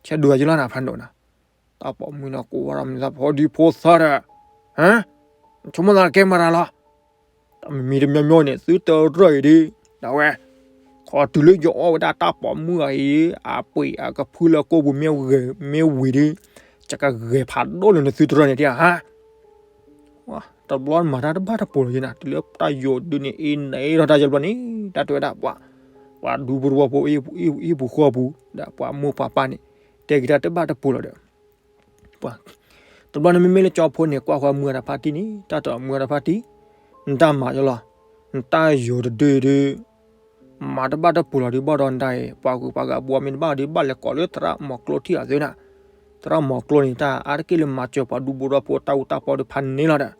ဆဲးဒိးယလီၤနၤဖးနိးနၤ, တၢ်ပိာ်မုၣ်န့ၣ် ကိးဝဲဒီးမ့ၢ်သးဖီဒံဖိသၢဒီး, ဟါ, နဆိကမိၣ်သးကဲမၤတၢ်လီၤ. တၢ်မံၤမံၤတမံၤမံၤန့ၣ် သုတရၢအံၤဒ်, ဒ်ဝဲ, ခီတုၤလၢယအီၣ်ဝဲဒၣ်တၢ်ပိာ်မုၣ်အံၤ, အပှ့ၤအကဖုလၢကိာ်ပူၤမ့ၢ်ဝံၤဒ်, ယကဂဲၤဖးဒိၣ်လၢနသုတရၢန့ၣ်ဒ်ဧါ. တဘျီမၤတၢ်တဘၣ်တပိာ်လၢၤယနၤ တုၤလၢတၢ်ယိာ်ဒုန့ၣ် အ့ၣ်နအ့ၣ်ထီၣ်တၢ်ယဘျီန့ၣ် တၢ်တဲဝဲဒၣ်ပှၤ, ပှၤဒူပရူၢ်ဖိ ဟံၣ်ပူၤဃီပူၤ ဒီးပှၤမိၢ်ပှၤပၢ်န့ၣ် တဲက့ၤတၢ်တဘၣ်တပိာ်လၢၤဒီး ပှၤ, တဘျီန့ၣ်မ့မ့ၢ်လၢကၠီဖိန့ၣ် ကွၢ်ဃီမုၢ်ဂၤတဖါတံၢ်န့ၣ် တၢ်တဲမုၢ်ဂၤတဖါတံၢ်, နတၢ်မၤယလီၤ, နတၢ်ယိာ်တဒုဒု မၤတဘၣ်တပိာ်လီၤဒုးဘၣ်ဒီးနတၢ်အံၤ ပှၤဂုၤပှၤဂၤဘှီမ့ၢ်တဘၣ်ဒီး ဘၣ်လဲၤကိးလၢသရၣ်မီၤကျိထံၣ်အသုနၤ, သရၣ်မီၤကျိန့ၣ် တၢ်အါတက့ၢ်လၢမၤစၢၤပှၤဒူပရူၢ်ဖိတၢ်အူတၢ်ပီဒီးဖးန့ၣ်လီၤဒီး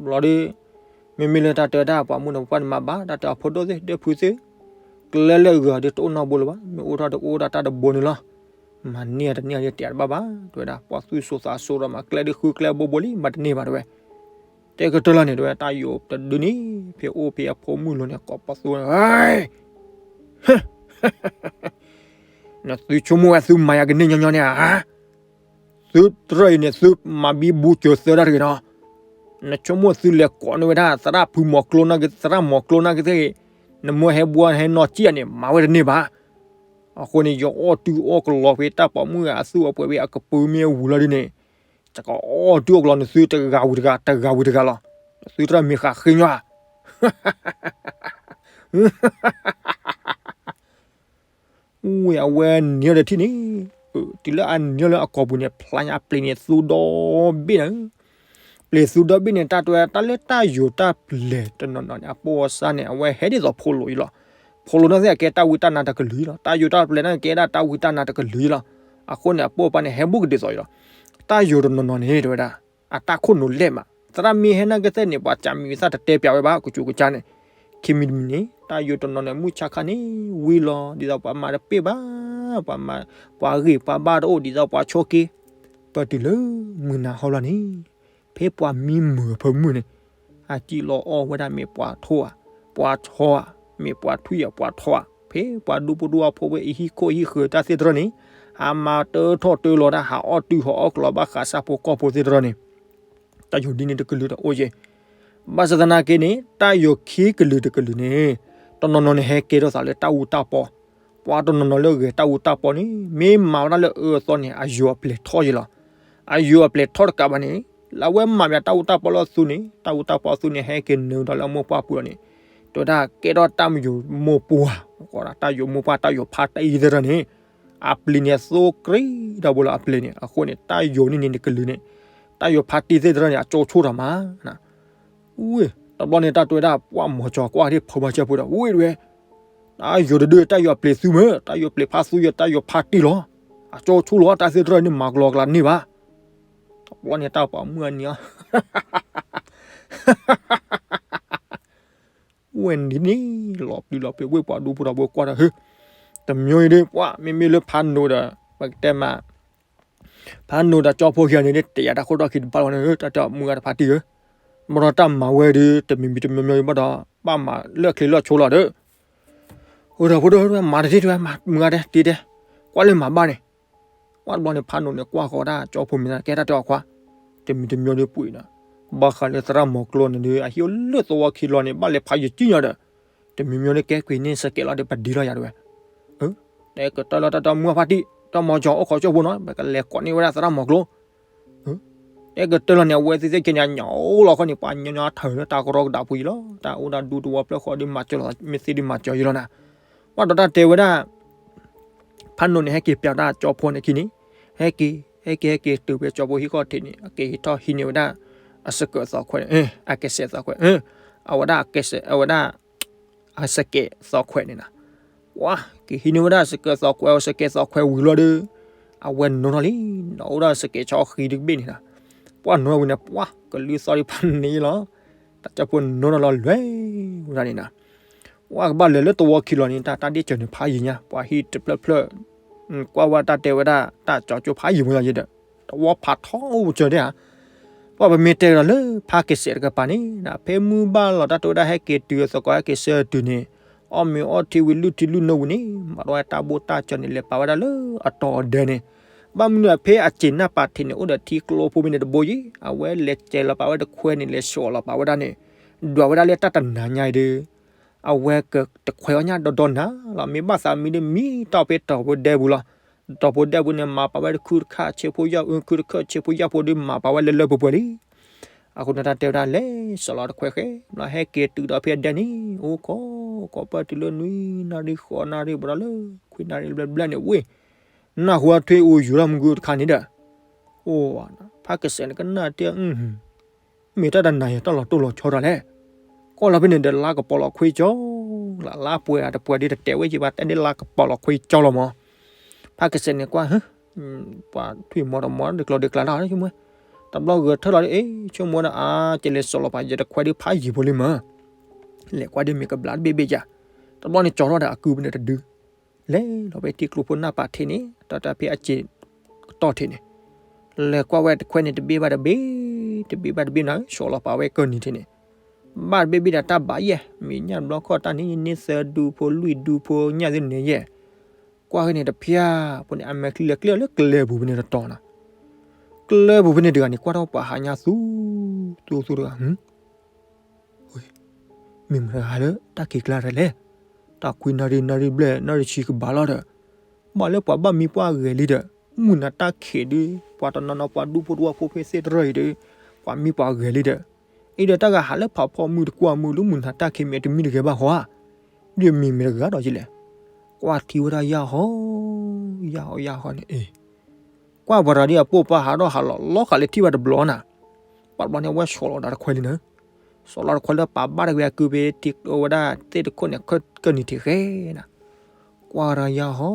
ဘျီဒီး မ့မ့ၢ်လၢတၢ်တဲဝဲဒၣ် ပှၤမုၣ်န့ၣ် ပှၤန့ၣ်မၤဘၣ် တၢ်တဲအဖိဒိၣ်သ့ၣ် ဒဲဖုသ့ၣ်, ကျဲလၢအဂၤဒီးတအိၣ်နီတဘိလၢၤဘၣ်, မ့ၢ်အိၣ်ထီၣ်ဒီးအိၣ်ဒၣ်တၢ်တဘိန့ၣ်လီၤ. မၤန့ၢ်တန့ၢ်ဒီးတဲတဘၣ်ဘၣ် တဲဝဲဒၣ် ပှၤသူၣ်စိသးစိဒီးမၤကျဲဒ်ဃုကျဲဘိဘိလံ မၤတန့ၢ်ဘၣ်တဲဝဲ, တဲကတၢၢ်လီၤန့ၣ် တဲဝဲ တၢ်ယိာ်တဒုန့ၣ် ဖဲအိၣ်ဖဲအဖိမုၣ်လိၤန့ၣ် ကိးပသူန့ၣ် နသုဆိကမိၣ်ဝဲသုမၤယၤကန့ၢ်ညီညီန့ၣ်ဧါ. သုတရၢအံၤန့ၣ် သုမၤဘံဘူစၢၤသၢဒၣ်တဂ့ၤနီၤ. နဆိကမိၣ်သုလဲၤကိးန့ၢ်ဝဲဒၣ် သရၣ်ဖုမီၤကျိနာ်က့ သရၣ်မီၤကျိနာ်က့သ့ၣ်ဂ့ၤ, နမ့ၢ်ဟဲဘှီဟဲနီၢ်ကံၣ်ဧါန့ၣ် မၤဝဲတန့ၢ်ဘၣ်. အဃိန့ၣ် ယအီၣ်တုၤအီၣ်ကလီၤဖဲတၢ်ပိာ်မုၣ်အသူၣ်အပှဲၤဖဲအကပုၢ်မ့ၢ်ဝံၤလီၤဒ်န့ၣ်, စကအီၣ်တုၤအီၣ်ကလီနသုတဂၤဝံၤတဂၤ တဂၤဝံၤတဂၤလီၤ. သုတရၢ်မ့ၢ်ဃးဃ့ညီဧါ. ဝဲအဝဲနံၤအီၤဒီးထံၣ်န့ၣ်, တုၤလၢအနံၤအီၤလၢအကိာ်ပူၤန့ၣ် ဖျါညါအပျ့ၤန့ၣ်သူဒီဘ့ၣ်န့ၣ်, ပျ့ၤသူဒီဘ့ၣ်န့ၣ် တၢ်တဲတၢ်ယိၤတၢ်ပျဲၤတနီၤနီၤန့ၣ် အပိၢ်အစါန့ၣ် အဝဲဟဲဒ်သိးဖိလိၤအံၤလီၤ. ဖိလိၤန့ၣ်သ့ၣ်အကဲတၢ်ဝံတၢ်နါတကလုာ်လီၤ. တၢ်ယိၤတၢ်ပျဲၤန့ၣ်ကဲဒၣ်တၢ်ဝံတၢ်နါတကလုာ်လီၤ. အဃိန့ၣ် အပိၢ်အပၢ်န့ၣ် ဟဲဘူးကဒ်သိးအံၤလီၤ. တၢ်ယိၤတနီၤနီၤန့ၣ် တဲဝဲဒၣ် အတၢ်ခိၣ်နူာ်လဲၢ်မး, သရၣ်မ့ၢ်ဟဲနာ်က့သ့ၣ်န့ၣ် ပှၤကးမံၤသၣ်တတဲပၠးဝဲဘၣ် ကစူးကစါန့ၣ်, ခံမံၤတမံၤန့ၣ် တၢ်ယိၤတနီၤန့ၣ် မုၢ်ဆါခါန့ၣ် ဝံၤလီၤ ဒ်သိးပှၤမၤတပ့ၢ်ဘၣ်, ပှၤမၤ, ပှၤဂ့ၤပှၤဘၣ်တအိၣ် ဒ်သိးပှၤဆိးက့, ပတုၤလၢမုၢ်နၤဟီလီၤန့ၣ်, ဖဲပှၤမံမုာ်အဖၢမုၢ်န့ၣ်, အစံၣ်လီၤအီၣ်ဝဲဒၣ်မ့ၢ်ပှၤထိၣ်ဧါ, ပှၤဆီဧါ, မ့ၢ်ပှၤထွံၣ်ဧါ ပှၤထိၣ်ဧါ, ဖဲပှၤဒူဖိဒူဝါဖိဝဲအဟံၣ်ခိၣ်ဟံၣ်ဃၢၤတၢ်သ့ၣ်တဖၣ်န့ၣ်, ဟးမၤတၢထီၣ်တၢလီၤတၢ် ဟးအီၣ်တုၤဟးအီၣ်ကလီၤဘၣ်ဃးဆၣ်ဖိကီၢ်ဖိသ့ၣ်တဖၣ်န့ၣ်, တၢ်ယိၤဒ်န့ၣ်တကလုာ်ဒီးအိၣ်ယဲၢ်. ဘၣ်ဆၣ်သနာ်က့န့ၣ် တၢ်ယိၤခံကလုာ်တကလုာ်န့ၣ်, တနီၤနီၤန့ၣ်ဟဲကဲထီၣ်သးလၢတၢ်အူတၢ်ပီ, ပှၤတနီၤနီၤလၢအဂဲၤတၢ်အူတၢ်ပီန့ၣ် မ့ၢ်မၤဝဲဒၣ်လၢအအၢအသီန့ၣ် အယိၤအပျဲၤထီၣ်ယဲၢ်လီၤ. အယိၤအပျဲၤထီၣ်တကးဘၣ်န့ၣ်, လၢအဝဲမၤမ့ၢ်တၢ်အူတၢ်ပီလၢအသူန့ၣ် တၢ်အူတၢ်ပီအသူန့ၣ် ဟဲက့ၤနုာ်ဒီးလၢအမိၢ်ပှၢ်ပူၤလီၤန့ၣ်, တဲဝဲဒၣ်ကဲထီၣ်တၢ်ယိၤမိၢ်ပှၢ်, တၢ်ယိၤမိၢ်ပှၢ် တၢ်ယိၤဖါတံၢ်သ့ၣ်တဖၣ်န့ၣ်, အပျ့ၤန့ၣ်သိကြံဒီးဘိလီၤအပျ့ၤန့ၣ်, အဃိန့ၣ် တၢ်ယိၤန့ၣ်န့ၣ်တကလုာ်န့ၣ်, တၢ်ယိၤဖါတံၢ်သ့ၣ်တဖၣ်န့ၣ် အကၠိဆိၣ်တၢ်မး ဝ့ၢ်, တဘျီန့ၣ် တၢ်တဲဝဲဒၣ် ပှၢ်မီၤကၠီၤကွၢ်ဒ်ဖီဘၣ်ဆၢဖိဒီး ဝ့ၢ်တဝဲ, တၢ်ယိၤတဒု တၢ်ယိၤအပျ့ၤသူမ့ၢ် တၢ်ယိၤပျ့ၤဖါသူယဲၢ် တၢ်ယိၤဖါတံၢ်လီၤ, အကၠိဆိၣ်လီၤ တၢ်သ့ၣ်တဖၣ်န့ၣ် မၤကလီကလီန့ၢ်ဘၣ်. တဘျီန့ၣ် တၢ်ပှၤမုၢ်အနံၤအီၤ ဝဲနံၤန့ၣ် လီၤပျံၤလီၤပျံၤ ဝ့ၢ်ပှၤဒူဖိဒီးဘိကွၢ်ဒီး ဟ့, တမံၤအံၤဒ် ပှၢ် မ့မ့ၢ်လၢဖးနိးဒီး ပကတဲမး ဖးနိးဒီးကၠီဖိခံဂၤန့ၣ် တယာ်တၢ်ခိၣ်ဒီခံတဘၣ်လီၤန့ၣ် တၢ်တဲမုၢ်ဂၤတဖါတံၢ်ဧၢ, ဘၣ်ဒီးတၢ်မၤဝဲဒီး တမံၤမံၤတမံၤမံၤဘၣ်ဒီး ဘၣ်မၤလၢအချ့လၢအဆိလီၤဒီး အိၣ်ဒီးဖိဒိၣ် မၤတထံၣ်တဝဲ မုၢ်ဂၤတဲ တံၤတဲ ကွၢ်လၢမၤဘၣ်န့ၣ်, ကွၢ်တဘျီန့ၣ် ဖးနိးန့ၣ် ကွၢ်ဃီၤဒၣ်ကၠီဖိမ့ၢ်သး ကဲတၢ်တဲအီၤခွါ, တမံၤတမံၤဒ်ပှ့ၤဒီး ဘၣ်ဃးလၢသရၣ်မီၤကျိန့ၣ်ဒီး အဟံၣ်အိၣ်လၢသဝီခံလီၤန့ၣ် ဘၣ်လဲၤဖးယံာ်ကံၢ်ညီဒီး တမံၤမံၤဒ်ကဲကွံာ်န့ၢ်စကဲးလီၤဒီး ပဒ်လီၤယၤတဝဲ, တဲကတၢၢ်လီၤတၢ်တမုၢ်ဖါတံၢ် တၢ်မီၤကၠီၤအိၣ်ခိးကၠိဖိနီၤ ပကလဲၤကိးန့ၢ်ဝဲဒၣ်သရၣ်မီၤကျိ အဲကတၢၢ်လီၤန့ၣ် အဝဲသ့ၣ်သ့ၣ်ကဲန့ၣ် အညီအိၣ်လီၤခီန့ၣ် ပှၤညီညီထၢၣ်လၢတၢ်ကရီကဒါပူၤယံၤလီၤ. တၢ်အိၣ်ဒၣ်ဒူသဝီဖျၢၣ်ဃီဒီးမၤစၢၤလီၤ မ့ၢ်သ့ဒီးမၤစၢၤယံၤလီၤနၤ. ဘၣ်ဒီးတၢ်တဲဝဲဒၣ် ဖးနိးန့ၣ် ဟဲက့ၤပျးတၢ်ကၠီဖိန့ၣ်ခံန့ၣ်, ဟဲက့ၤ ဟဲက့ၤ ဟဲက့ၤတုၤဖဲကၠီဖိဟံၣ်ခီၣ်ထံးန့ၣ် အက့ၤဟံးထီၣ်ဟံးန့ၢ်ဝဲဒၣ် အစကၢးသီခွဲး, အကစဲးသီခွဲး, အဝဲဒၣ်အကစဲး အဝဲဒၣ် အစကဲးသီခွဲးန့ၣ်နီၤ. ပှၤက့ၤဟံးန့ၢ်ဝဲဒၣ်စကဲးသီခွဲး အစကဲးသီခွဲးဝံၤလီၤဒီး အဝဲနိထီၣ်လံ ဒီးအိၣ်ဒီးစကဲးဆီဃံတဘ့ၣ်န့ၣ်နီၤ. ပှၤနိဝဲန့ၣ် ပှၤကလုၢ်သီဒ်ဖးန့ၣ်လီၤ. တၢ်ကၠီဖိနိထီၣ်လီၤလွဲၤဝဲဒၣ်န့ၣ်နီၤ. ပှၤကဘၣ်လဲၤလၢသဝီခံလီၤန့ၣ် တၢ်တၢ်ဒ့ၣ်စၢၤန့ၣ်ဖးယံၤညါ ပှၤဟံၣ်တဖျၢၣ်ဖျၢၣ် ကွၢ်ဝဲတၢ်တဲဝဲဒၣ် တၢ်ကၠီကၠိဖးယံၤမးယံၤဒီး သဝီဖးထီအိၣ်စၢၤဒၣ်ဧါ. ပှၤပမ့ၢ်တဲဒီးလၢဖးကစဲးတကပၤန့ၣ် ဖဲမုၢ်ဘၣ်လီၤတၢ်တဲဝဲဒၣ်ဟဲက့ၤတုၤအသကိးဟဲက့ၤဆၢတုၤန့ၣ် အီၣ်မ့ၤအီထံဝံၤလုၢ်ထံလုၢ်နိဝံၤန့ၣ် မၤတၢ်ဝဲတၢ်ဘိၣ်တၢ်ကၠီန့ၣ် လဲၤပာ်ဝဲဒၣ်လၢအတီၤအဒၢန့ၣ်. ဘၣ်မနုၤအဖဲအစ့းနၢ်ပာ်ထံးန့ၣ် အိၣ်ဒီးထံကျိဖိဖဲန့ၣ်တဘိယံၤ အဝဲလဲၤစဲးလီၤပာ်ဝဲတခွဲန့ၣ် လဲၤဆှီလီၤပာ်ဝဲဒၣ်န့ၣ် ဒွးဝဲဒၣ်လၢတၢ်တနၤညါအံၤဒီး အဝဲကတခွဲးအီၣ်ညၣ်ဒီဒီနၤလီၤ. မ့ၢ်ဘၣ်သးမံၤဒီးမံၤတီၢ်ဖဲတီၤဖိဒဲပူၤလီၤ. တီၤဖိဒဲပူၤန့ၣ် မၤပာ်ဝဲတခုတခါဆ့ဖိယၢ်အုၣ်ခုတခါဆ့ဖိယၢ်ဖိဒီး မၤပာ်ဝဲလၢလၢပှဲၤပှဲၤလံ. အဃိန့ၣ်တၢ်တဲဝဲဒၣ်လဲၤစှီလီၤတခွဲးဃဲ ဘျီဟဲက့ၤတုၤဒီးဖဲဒဲန့ၣ် အိၣ်ခိးခိးပၢၢ်တုၤလၢနွံနၣ်ရံၣ်ဃိးနၣ်ရံၣ်ဘၣ်ဒီးလၢ ခွံနၣ်ရံၣ်ဘျဲၣ်ဘျဲၣ်န့ၣ် ဝ့ၢ် နၢ်ဟူအထွံၣ်အူယူၤထီၣ်မုၢ်ဂုၢ်တခါန့ၣ်ဒီး အိၣ် ဖးကစဲးန့ၣ်ကနၣ်တဲ မ့ၢ်တၢ်တနၤယဲ တၢ်လီၤတိၢ်လီၤဆီတၢ်လဲၣ်. ကွၢ်လီၤဖဲန့ၣ်ဒီးလါကပီၤလီၤခွံကၠီလီၤ. လါပှဲၤအတပှဲၤဒ်တတဲဝဲယံၤဘၣ် တဲဒ်လါကပီၤလီၤခွံကၠီလီၤမး. ဖးကစဲးန့ၣ်ကွၢ် ပှၤထွံၣ်မီတမီ ဒ်ကျီဒ်ကျါလီၤဆိကမိၣ်. တဘျီဂဲၤထၢၣ်လီၤဒ် အ့ ဆိကမိၣ်ဒီး အါ ကလဲၤစှီလီၤပာ်ယဲတခွဲးဒ်ဖးယံၤဖိလံမး. လဲၤကွၢ်ဒ်မ့ၢ်ကဘျးတဘ့ၣ်ဘ့ၣ်ယါ. တဘျီန့ၣ်ကၠီထီၣ်ဒီးအကုပန့ၣ်တဒု လဲၤလီၤဖဲထံကျိဖိနၢ်ပာ်ထံးန့ၣ် တၢ်တၢ်ဖဲအစ့းကတီၢ်ထံးန့ၣ် လဲၤကွၢ်ဝဲတခွဲးန့ၣ် တဘ့ၣ်ဘၣ်တဘ့ၣ် တဘ့ၣ်ဘၣ်တဘ့ၣ်နီၤ စှီလီၤပာ်ဝဲကၢၢ်နံၤထံးန့ၣ် ဘၣ်တဘ့ၣ်ဘ့ၣ်ဒီးတၢ်ဘၣ်ယဲၢ် မ့ၢ်ညၣ်တဘျီခီၣ်တၢ်န့ၣ် န့ၢ်သၢဒူဖိလွံၢ်ဒူဖိညၣ်သ့ၣ်န့ၣ်ယဲၢ် ကွၢ်ဃဲန့ၣ်တဖၠၣ်ဖိန့ၣ် အမဲာ်ချံလဲၤကျဲလၢကျဲပူၤဖဲန့ၣ်တတီၤနီၤ ကျဲပူၤဖဲန့ၣ်တဂၤန့ၣ် ကွၢ်ထီၣ်ပှၤဟးညါသူ သူသူတဂၤ မ့ၢ်မတၤတဂၤလၢတၢ်ခံးကျါတလဲၣ်, တၢ်ခွံနၣ်ရံၣ် နၣ်ရံၣ်ဘျဲၣ် နၣ်ရံၣ်ဆံကဘၣ်လီၤဒီး, ဘၣ်လၢပှၤဘၣ်မံပှၢ်ဂဲၤလံဒီး, မုၢ်နၤတၢ်ခံးဒုး ပှၤတနီၤနီၤ ပှၤဒူဖိတဝီဖိဖဲသ့ၣ်တရၢၢ်အံၤဒီး ပှၤမံပှၤဂဲၤလံဒီး အံၤဒီးတၢ်ဂၤဟးလၢဖးဖီမုၢ်တကွၢ်မုၢ်လၢမုၢ်နၤတၢ်ခံးမ့ၢ်တမံတဂဲၤဘၣ်ဃီဧါ, ဒ်အမံၤမ့ၢ်တဂၤဒီးယလဲၣ်. ကွၢ်ထံဝဲဒၣ်ယၢ်ဟီ, ယၢ်ဟီယၢ်ဟီန့ၣ်အ့ၣ် ကွၢ်ပှၤတဂၤဒ်အပိာ်ပာ်ဟးထီၣ်ဟးလီၤ လီၤဃာ်လၢထံၣ်ဘၣ်တဘျီနၤ, ပှၤတဘျီန့ၣ် အဝဲဆီၣ်လီၤဒၣ်တခွဲးလံနၤ, ဆီၣ်လီၤတခွဲးလၢပာ်ဘၣ်တဂ့ၤအကုပ့ၤ တံၤဝဲဒၣ်သ့ၣ်တခိၣ်န့ၣ် ကၢၢ်နံၤထံးဃဲနၤ, ကွၢ်တၢ်ယၢ်ဟီ,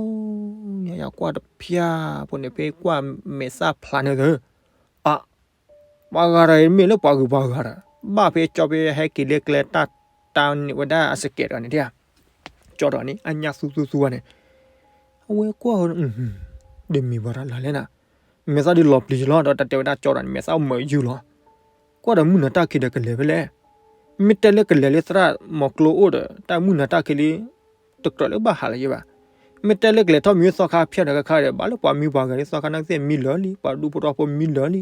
ယၢ်ယၢ်ကွၢ်တဖၠၣ်ဖိန့ၣ် ဖဲကွၢ်မဲာ်သၣ်ဖျါန့ၣ်သၢ အ ပှၤဂၤတဂၤအံၤမ့ၢ်လၢပှၤဂုၤပှၤဂၤဒီး ဘၣ်ဖဲကၠီဖဲဟဲက့ၤလၢကျဲတၢ်တၢ်န့ၣ်ဝဲဒၣ်အစကဲးတဂၤန့ၣ် ကၠီတဂၤန့ၣ် အညၣ်သူသူသူဂၤန့ၣ်, အဝဲကွၢ် ဒ်မ့ၢ်ပှၤတဂၤလၢ်လဲၣ်နၤ, မဲာ်သၣ်ဒုးလီၤပျံၤလီၤ ဒီးတၢ်တဲဝဲဒၣ်ကၠီတဂၤန့ၣ် မဲာ်သၣ်အိၣ်မၢယုၢ်လီၤ, ကွၢ်ဒီးမုၢ်နၤတၢ်ခံးဒီးကလဲၤဖဲလဲၣ်, မ့ၢ်တဲလၢကလဲၤလၢသရၣ်မီၤကျိအိၣ်ဒီး တၢ်မုၢ်နၤတၢ်ခံးလံ တကြၢးလၢဘၣ်ဟးလၢၤယဲဘၣ်, မ့ၢ်တဲလၢကလဲၤထီၣ်မံၤသီခါဖၠၣ်ဒီးကခါဒီး ဘၣ်လၢပှၤမံပှၤဂၤလံသီခါနာ်ကသ့ၣ်မံလၢာ်လံ ပှၤဒူဖိတဝီဖိမံလၢာ်လံ,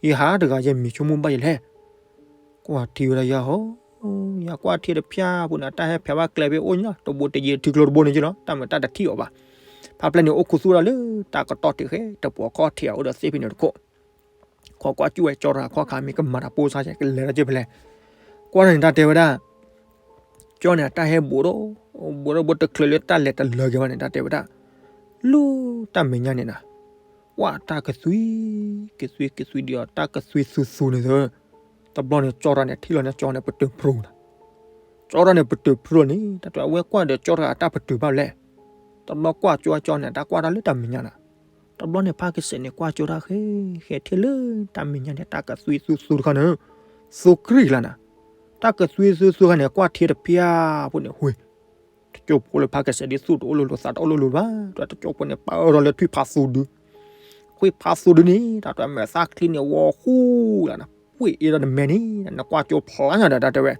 ယဟးတဂၤယဲမံဆိကမိၣ်ဘၣ်ယဲလဲၣ်, ကွၢ်ထံဝဲဒၣ်ယၢ်ဟီ, ယကွၢ်ထံတဖၠၣ်ဖိန့ၣ် အတၢ်ဟဲဖၠၣ်ဘၣ်ကျဲဖဲအိၣ်ညါ တဘိတယံၤထံကျိတဘိန့ၣ်က့လီၤ တၢ်မၤတၢ်တထံၣ်အီၤဘၣ်, ဖးပျဲန့ၣ်အိၣ်ခူသူၣ်ဒၣ်လၢတၢ်ကတီၢ်ထံးဃဲ တပှီၤခီၣ်ထံးအအိၣ်ဒီးသ့ၣ်ဖဲန့ၣ်တခိၣ် ခီကွၢ်ကၠူၣ်ဝဲကၠီတဂၤခီခါမ့ၢ်ကမၤတၢ်ပိၢ်စါကလဲၤထီၣ်က့ၤဖဲလဲၣ်, ကွၢ်ထီၣ်န့ၣ် တၢ်တဲဝဲဒၣ်, ကၠီန့ၣ် တၢ်ဟဲဘူးဒီး, ဘူးဒီးဘူးတချုးလၢတၢ်လဲၤတလၢက့ၤဘၣ်န့ၣ် တၢ်တဲဝဲဒၣ်, လၢတၢ်မဲာ်ညါန့ၣ်နၤ, ဝဲတၢ်ကသွံ, ကသွံကသွံဒံးအီၤ တၢ်ကသွံသူသူန့ၣ်သၢ, တဘျီန့ၣ် ကၠီတဂၤန့ၣ် ထံၣ်လီၤန့ၣ် ကၠီန့ၣ်ပတုာ်ဖျိနၤ, ကၠီတဂၤန့ၣ်ပတုာ်ဖျိန့ၣ် တၢ်တဲဝဲကွၢ်ဒီးကၠီတဂၤအတၢ်ပတုာ်ဘၣ်လဲၣ်, တဘျီကွၢ်ကၠီကၠီန့ၣ် တၢ်ကွၢ်တၢ်လၢတၢ်မဲာ်ညါနၤ တဘျီန့ၣ် ဖးကစဲးန့ၣ် ကွၢ်ကၠိတၢ်ဃဲ, ဃဲထံၣ်လၢတၢ်မဲာ်ညါန့ၣ် တၢ်ကသွံသူသူတခီန့ၣ်, သူကြံၢ်ကလါနၤ, တၢ်ကသွံသူသူခါန့ၣ် ကွၢ်ထံတဖၠၣ်ဖိန့ၣ် ဝ့ၢ်, တကၠိဖိလၢဖးကစဲးဒ်သူၣ်တအိၣ်လိၤလိၤ သးတအိၣ်လိၤလိၤဘၣ်, တၢ်တကၠိဖိန့ၣ်ပာ်အၢထီၣ်လၢထွံၣ်ဖးသူဒု, ထွံၣ်ဖးသူဒုန့ၣ် တၢ်တဲမဲာ်သၣ်ချံန့ၣ် ဝီၤဃူလၢနၤ, ဝ့ၢ်အ့ၣ်ဒီးနမဲာ်န့ၣ် နကွၢ်ကၠိဖျါညါဒီး တၢ်တဲဝဲ,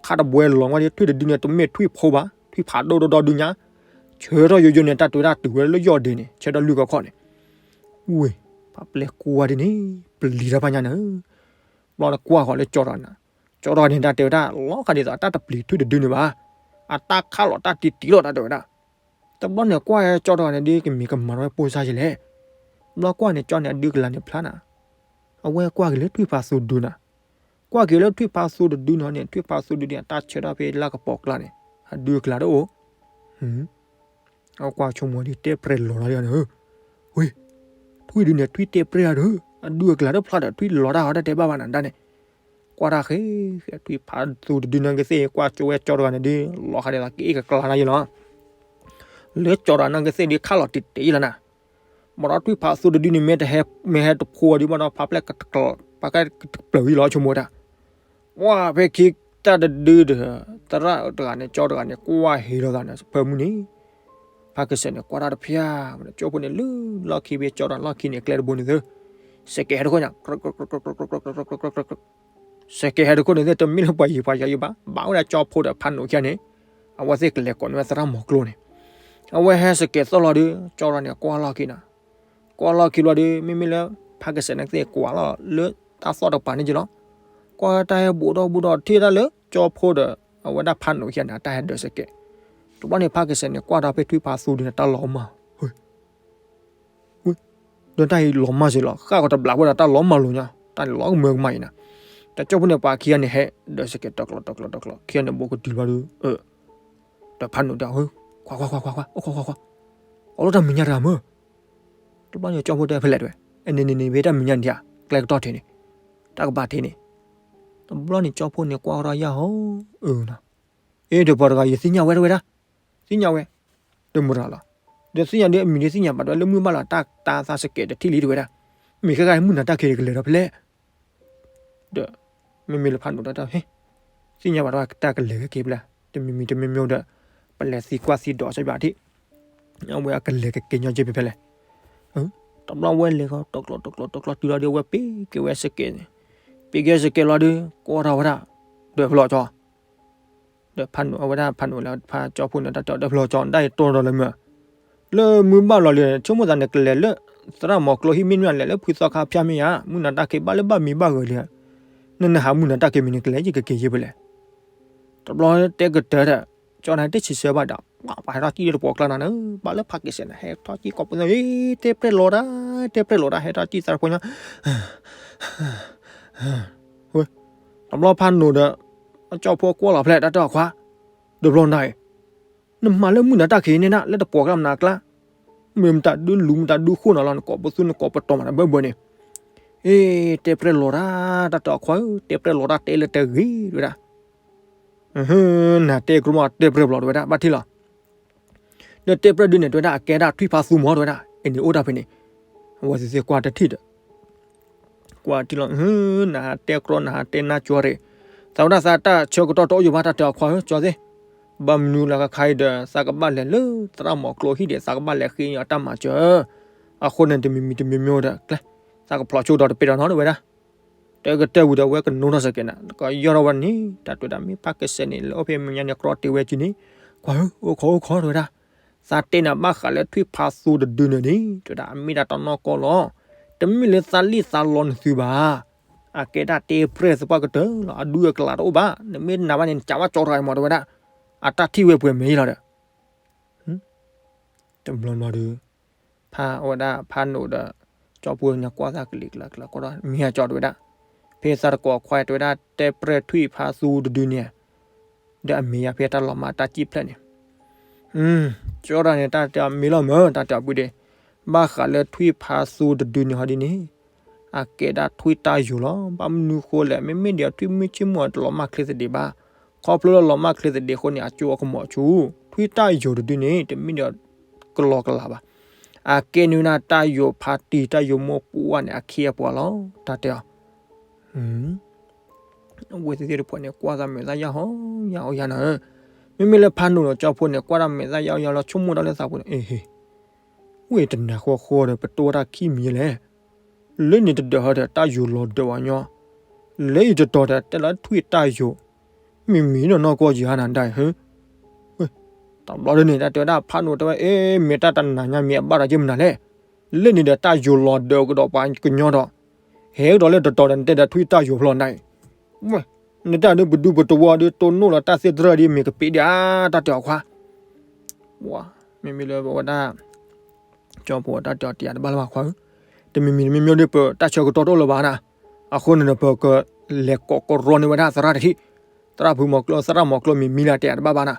ခါတဘှဲလီၤဝဲဒ်ထွံၣ်တဒုန့ၣ် တမ့ၢ်ထွံၣ်ဖိဘၣ်, ထွံၣ်ဖးဒိၣ်ဒိၣ်ဒီဒုညါ, ဆၢထီၣ်ယိယိန့ၣ် တၢ်တဲဝဲဒၣ်တုၤဝဲလၢယီၢ်ဒ့န့ၣ် ဆၢထီၣ်လွံၢ်ကီၢ်ခီၣ်န့ၣ် ဝ့ၢ်, ဖးပျဲၢ်ကွၢ်ဒ်န့ၣ် ပျံၤတၢ်ဖးညါန့ၣ်, ဘျီနကွၢ်ဃီၤလၢကၠီတဂၤန့ၣ်, ကၠီတဂၤန့ၣ် တၢ်တဲဝဲဒၣ် လီၤဃာ်ဒ်သိး အတၢ်တပျံၤထွံၣ်တဒုန့ၣ်ဘၣ်, အတၢ်ခးလီၤတၢ်တံၢ်တံၢ်လီၤ တၢ်တဲဝဲဒၣ်, တဘျီန့ၣ်ကွၢ်ကၠီတဂၤန့ၣ် ဒ်ကမ့ၢ်ကမၤထီၣ်ဝဲပိၢ်စါယဲလဲၣ်, ဘျီကွၢ်န့ၣ် ကၠီန့ၣ် အဒုကလၤန့ၣ်ဖျါနၤ, အဝဲကွၢ်က့ၤလၢထွံၣ်ဖးသူဒုနၤ, ကွၢ်က့ၤလၢထွံၣ်ဖးသူတဒုနီၤန့ၣ် ထွံၣ်ဖးသူဒုန့ၣ် အတၢ်ဆၢထီၣ်ဖဲလၢကပီၤကျါန့ၣ် အဒုကလၤတအိၣ် အကွၢ်ဆိကမိၣ်ဒ်တဲပြဲၢ်လီၤတၢ်န့ၣ်, ဝ့ၢ်, ထွံၣ်ဒုန့ၣ် ထွံၣ်တဲပြဲၢ်တၢ်ဒီး အဒုအကလၤတဖျါဒီး ထွံၣ်လီၤတၢ်ဟီတၢ်တဲဘၣ်ဘၣ်နၤဒၣ်န့ၣ်, ကွၢ်တၢ်ဃဲ, ဃဲထွံၣ်ဖးသူတဒုနာ်က့သ့ၣ် ကွၢ်ကၠိဝဲကၠီတဂၤန့ၣ်ဒ် လီၤဃာ်ဒ်သိးကအ့ၣ်ကကျါတၢ်ယဲလီၤ, လၢကၠီတဂၤနာ်က့သ့ၣ်ဒ်ခးလီၤတံၢ်တံၢ်လီၤနၤ, ဘၣ်ဒီးထွံၣ်ဖးသူတဒုန့ၣ် မ့ၢ်တဟဲ, မ့ၢ်ဟဲတဖိအီၤဒ်ဘၣ်ဒီး ဖးပျဲၢ်ကတကျၢၤ, ပှၤကတပျၢၤဝံၤလီၤ ဆိကမိၣ်တၢ် ဝဲဖဲခံတၢ်တဒုဒီး သရၣ်တဂၤန့ၣ် ကၠီတဂၤန့ၣ် ကွၢ်ဟ့လိာ်သးန့ၣ် ဖၢမုၢ်န့ၣ်, ဖးကစဲးန့ၣ် ကွၢ်တၢ်တဖၠၣ်, ကၠိဖိန့ၣ် လၢလီၢ်ခံဖဲကၠီတဂၤလီၢ်ခံန့ၣ် ကျဲတဘိန့ၣ်သၢ, စဲးကဲးဟဲတခိၣ်ညါ, စဲးကဲးဟဲတခိၣ်န့ၣ်သၢ တမ့ၢ်လၢပှၤယံၤပှၤယီၤယံၤဘၣ်, ဘၣ်ဝဲဒၣ်ကၠီဖိဒီးဖးနိးခံဂၤန့ၣ်, အဝဲသ့ၣ်ကလဲၤကိးန့ၢ်ဝဲသရၣ်မီၤကျိန့ၣ်, အဝဲဟဲစဲးကဲးသီၣ်လီၤဒီး ကၠီတဂၤန့ၣ် ကွၢ်လီၢ်ခံနၤ ကွၢ်လီၢ်ခံလီၤဒီး မ့မ့ၢ်လၢ ဖးကစဲးန့ၣ်သ့ၣ်ကွၢ်လီၤလၢတၢ်သီၣ်တပၤန့ၣ်က့လီၤ, ကွၢ်တၢ်ဟဲဘူးဒီးဘူးဒီးထံၣ်တၢ်လၢကၠီဖိဒီး အဝဲဒၣ်ဖးနိးခံဂၤန့ၣ် အတၢ်ဟဲဒၢးစဲးကဲး, တဘျီန့ၣ် ဖးကစဲးန့ၣ် ကွၢ်ဒီးဖဲထွံၣ်ဖးသူဒုန့ၣ် တၢ်လီၤမၢ်, ဝ့ၢ်, ဒီးတၢ်အံၤလီၤမၢ်စ့ၢ်လီၤ, ဃၣ်ကီးတဘျးဖိဒီးတၢ်လီၤမၢ်လိာ်ညါ, တၢ်န့ၣ်လီၤကမၢကမၣ်အံၤနၤ, တၢ်ကၠိဖိန့ၣ် ပှၤခံဂၤန့ၣ်ဟဲဒၢးစဲးကဲး တကျီးတကျီးတကျီး ခံဂၤန့ၣ် ဘူးကတုၤလီၤဒီး ဒီးဖးနိးတၢ် ခွါခွါခွါခွါခွါ အိၣ်ခွါခွါခွါ, အိၣ်လၢတၢ်မဲာ်ညါတဂၤမၢ်, တဘျီန့ၣ် ကၠီဖိတဲဖဲလဲၣ်တဲဝဲ, အန့ၣ်န့ၣ်န့ၣ် ဖဲတၢ်မဲာ်ညါန့ၣ်ဧါ, ကျဲကတီၢ်ထံးန့ၣ်, တၢ်ကဘၣ်ထံးန့ၣ်, တဘျီန့ၣ် ကၠီဖိန့ၣ် ကွၢ်ထီၣ်ယၢ်ဟီ, အၢနီၤ, အ့ ဒီးပှၤတဂၤ ယသ့ၣ်ညါဝဲတဲဝဲဒၣ်, သ့ၣ်ညါဝဲ, ဒီးမုၢ်ရၤလီၤ, ဒီးသ့ၣ်ညါဒီးအမံၤဒ်သ့ၣ်ညါဘၣ်ဒီး လၢမုၢ်ဘၣ်လီၤတၢ်တၢ်သးစဲးကဲးတထံၣ်လံတဲဝဲဒၣ်, မ့ၢ်ခဲခါမုၢ်နၤတၢ်ခံးဒီးကလဲၤဒီးဖဲလဲၣ် ဒီး မ့မ့ၢ်လၢဖးနိးတၢ်တဲ ဟ့ၣ်, သ့ၣ်ညါဘၣ်ဒီးတၢ်ကလဲၤကက့ၤဖဲလဲၣ်, တမံၤမံၤတမံၤမံၤဒီး ပလဲၤသံကွၢ်သံဒိးစၢ်ဘၣ်ထံၣ်, အဝဲအကလဲၤကက့ၤညီက့ၤဖဲဖဲလဲၣ်, တဘျီဝဲလဲၤဃီ တကျီးတကျီးတကျီးတုၤလီၤဒီး အဝဲပ့ၤက့ၤဝဲစဲးကဲးန့ၣ်, ပ့ၤက့ၤစဲးကဲးလီၤဒီး ကွၢ်ထီၣ်ဝဲဒၣ် ဒီးဖျီၣ်ကၠီ ဒီးဖးနိး အဝဲဒၣ်ဖးနိးလၢ ဖးကၠီဖိန့ၣ် တၢ်တဲအီၤ ဒီးဖျီၣ်ကၠီ တၢ်အံၤတိၢ်ဒီးလၢမုၢ်, လၢမုၢ်ဘၣ်လီၤလံ ဆိကမိၣ်သးန့ၣ် ကလဲၤလၢ သရၣ်မီၤကျိဟံၣ်မ့ၢ်နုၢ်လဲၤလၢဖုသီခါဖၠၣ်မ့ၢ်ဧါ, မုၢ်နၤတၢ်ခံးဘၣ်လၢဘၣ်မံဘၣ်ဂဲၤလံ, နနဟးမုၢ်နၤတၢ်ခံးမ့ၢ်န့ၣ် ကလဲၤယံၤကက့ၤယံၤဖဲလဲၣ်, တဘျီတဲကတၢၢ်ဒီး ကၠီန့ၣ်တဆံးဆၢဘၣ်ဒီး ပှၤဟဲထီၣ်စံၣ်လၢတပှီၤကျါနၤန့ၣ် ဘၣ်လၢဖးက့ၤစဲးန့ၣ် ဟဲထီၣ်စံၣ်ကိးပသူ တဲပြဲၢ်လီၤတၢ် တဲပြဲၢ်လီၤတၢ် ဟဲထီၣ်စံၣ်သးတဖိညါ ဝဲ တဘျီဖးနိာ်ဒီး အကၠီဖိကွၢ်လီၤဖျဲၣ် တၢ်တဲအီၤခွါ, တဘျီနၤအံၤ နမၤလၢမုၢ်နၤတၢ်ခံးန့ၣ်နၤ လၢတပှီၤကျါမနၤအကျါ, မ့ၢ်မတၤဒုးလူၤ မတၤဒုးဃိၣ်နၤလီၤ နကိးပသူ နကိးပတီၢ်မးတဘၢဘၢန့ၣ်, အ့ တဲပြဲၢ်လီၤတၢ် တၢ်တဲအီၤခွါဧၢ, တဲပြဲၢ်လီၤတၢ်တဲလၢတဂ့ၤ တဲဝဲဒၣ် နတဲကြိမး တဲပြဲၢ်လီၤ တဲဝဲဒၣ် ဘၣ်ထံၣ်လီၤ ဒီးတဲပြဲၢ်ဒုန့ၣ် တဲဝဲဒၣ် အကဲဒၣ်ထွံၣ်ဖးသူမီၤ တဲဝဲဒၣ် အန့ၣ်အိၣ်တၢ်ဖဲန့ၣ်, အဝဲသ့ၣ်ကွၢ်တထံၣ်ဒီး ကွၢ်ထံၣ်လီၤ နဟးတဲကြီ နဟးတဲနါကၠီရ့ၣ်, သးဝဲဒၣ်သးတၢ်ဆၢကတီၢ်တအိၣ်ယိာ်ဘၣ် တၢ်တဲအီၤခွါဧၢ ကၠီသ့ၣ်, ဘၣ်မနုၤလၢခါခါအံၤဒီး သးကဘၣ်လဲၤလၢသရၣ်မီၤကျိဟံၣ်ဒီး သးကဘၣ်လဲၤဃ့အီၤတၢ်မၤစၢၤ, အဃိန့ၣ် တမံၤမံၤတမံၤမံၤဒီး ကျဲ သးကဖျိးဆိဒီးတပ့ၤဒီးနီတဝဲဒၣ် တဲကတၢၢ်ဝံၤဒီး အဝဲကနိထီၣ်စ့ၢ်ကီးန့ၣ် ကယီၢ်ထီၣ်ဝဲန့ၣ် တၢ်တဲဝဲဒၣ် မ့ၢ်ဖးကစဲးန့ၣ် လၢအိၣ်ဖဲမဲာ်ညါန့ၣ် ကြီတ့ဝဲက့ၤန့ၣ်, ကွၢ်ဧၢ အိၣ်ခိးအိၣ်ခိး တဲဝဲဒၣ်, သးတဲနၤဘၣ်ဃးလၢထွံၣ်ဖးသူတဒုန့ၣ်န့ၣ် တဲဝဲဒၣ် အမ့ၢ်ဒၣ်တၢ်နီၢ်ကီၢ်လီၤ, တမ့ၢ်လၢသးလံၣ်သးလီနသုဘၣ်, အကဲဒၣ်တဲပြဲၢ်သပှၢ်ကတၢၢ်လီၤ, အဒူအကလးတအိၣ်ဘၣ်, နမ့ၢ်နာ်ဘၣ်န့ၣ် နကးဘၣ်ကၠီတဂၤအံၤမး တဲဝဲဒၣ်, အတၢ်ထံၣ်ဝဲပှဲၤမဲာ်ယံလီၤဒီး တဘျီဘျီဒီး ဖးဝဲဒၣ်ဖးနိာ်ဒီး ကၠီဖိန့ၣ်ကွၢ်သးကလံၤကလၤကလၤ ကွၢ်ဒီးမ့ၢ်အကၠီတဲဝဲဒၣ်, ဖဲသးတကိးခွါတဲဝဲဒၣ် တဲပြဲၢ်ထွံၣ်ဖးသူတဒုန့ၣ်, ဒီးအမ့ၢ်ယၤဖဲတၢ်လီၤမၢ်တၢ်စံၣ်ဖျဲၣ်န့ၣ်, ကၠီတဂၤန့ၣ် တၢ်တဲအီၤမ့ၢ်လီၤမၢ် တၢ်တဲအီၤပုၢ်ဒ့, ဘၣ်ဃးလၢထွံၣ်ဖးသူတဒုန့ၣ်ဟီဒ်န့ၣ် အကဲဒၣ်ထွံၣ်တၢ်ယိာ်လီၤ, ဘၣ်မနုၤဃိလဲၣ် မ့မ့ၢ်ဒီးထွံၣ်မုၢ်ဆ့ၣ်မုၢ်အတလီၤမၢ်ချ့သဒံးဘၣ်, ခီဖျိလၢလီၤမၢ်ချ့သဒံးအဃိန့ၣ် အကၠိအကမီၤဆူ, ထွံၣ်တၢ်ယိာ်တဒုန့ၣ် တမ့ၢ်ဒီးကလီကလးဘၣ်, အကဲန့ၣ်ဝဲဒၣ်တၢ်ယိာ်ဖးတံၢ် တၢ်ယိာ်မိၢ်ပှၢ်ဝါန့ၣ် အခ့အပှၤလီၤ တၢ်တဲအီၤ အဝဲသ့ၣ်တဖၣ်န့ၣ် ကွၢ်သးမဲာ်သၣ်ယၢ်ဟီယၢ်အီယၤနၤဧၢ, မ့မ့ၢ်လၢဖးနိာ်ဒီးကၠီဖိန့ၣ် ကွၢ်တၢ်မဲာ်သၣ်ယၢ်အီယၢ်လီၤ ဆိကမိၣ်တၢ်လၢသးပူၤန့ၣ် အ့ဟ့ ဝဲတနၤဃီဃီဒီး ပတိၢ်တၢ်ခံမံၤလဲၣ်, လၢန့ၣ်တဒၢးဟီဒီး တၢ်ယိာ်လီၤဒၢးဝဲညီ, လၢအံၤတတီၤဒီး တဲလၢထွံၣ်တၢ်ယိာ်, မံၤမံၤနီၢ်နီၢ်ကီၢ်ယၤနၤဒၣ်ဟၢ, တဘျီဒ်န့ၣ် တၢ်တဲဝဲဒၣ်ဖးနိာ်တဲဝဲ အ့ မ့ၢ်တၢ်တနၤညါမ့ၢ်အဘၣ်ဒီးက့မနုၤလဲၣ်, လၢန့ၣ်ဒီးတၢ်ယိာ်လီၤဒၢးကဒီးပှၤကညီဒီး, ဟဲကဒီးလၢတတီၤဒီး နတဲဒီးထွံၣ်တၢ်ယိာ်ဖျီနၤအံၤ နတၢ်ဒုးပဒူပတဝီဒုးတိၢ်နီၣ်လီၤတၢ်သ့ၣ်တရၢၣ်ဒ်မ့ၢ်ကပ့းဒံးဧါ တၢ်တဲအီၤခွါ, မ့မ့ၢ်လၢပဝဲဒၣ် ကၠီဖိတၢ်တဲအီၤတယၤတဘၣ်လၢၤဘၣ်ခွါဧၢ, တမံၤမံၤတမံၤမံၤဒီး ပတၢ်ဆၢကတီၢ်တအိၣ်လၢၤဘၣ်နၤ, အဃိန့ၣ်ဒီး ပကလဲၤကိးကရီန့ၢ်ဝဲဒၣ်သရၣ်တထံၣ်, သရၣ်ဖုမီၤကျိ သရၣ်မီၤကျိမံၤမံၤလၢတယၤတဘၣ်ဘၣ်နၤ,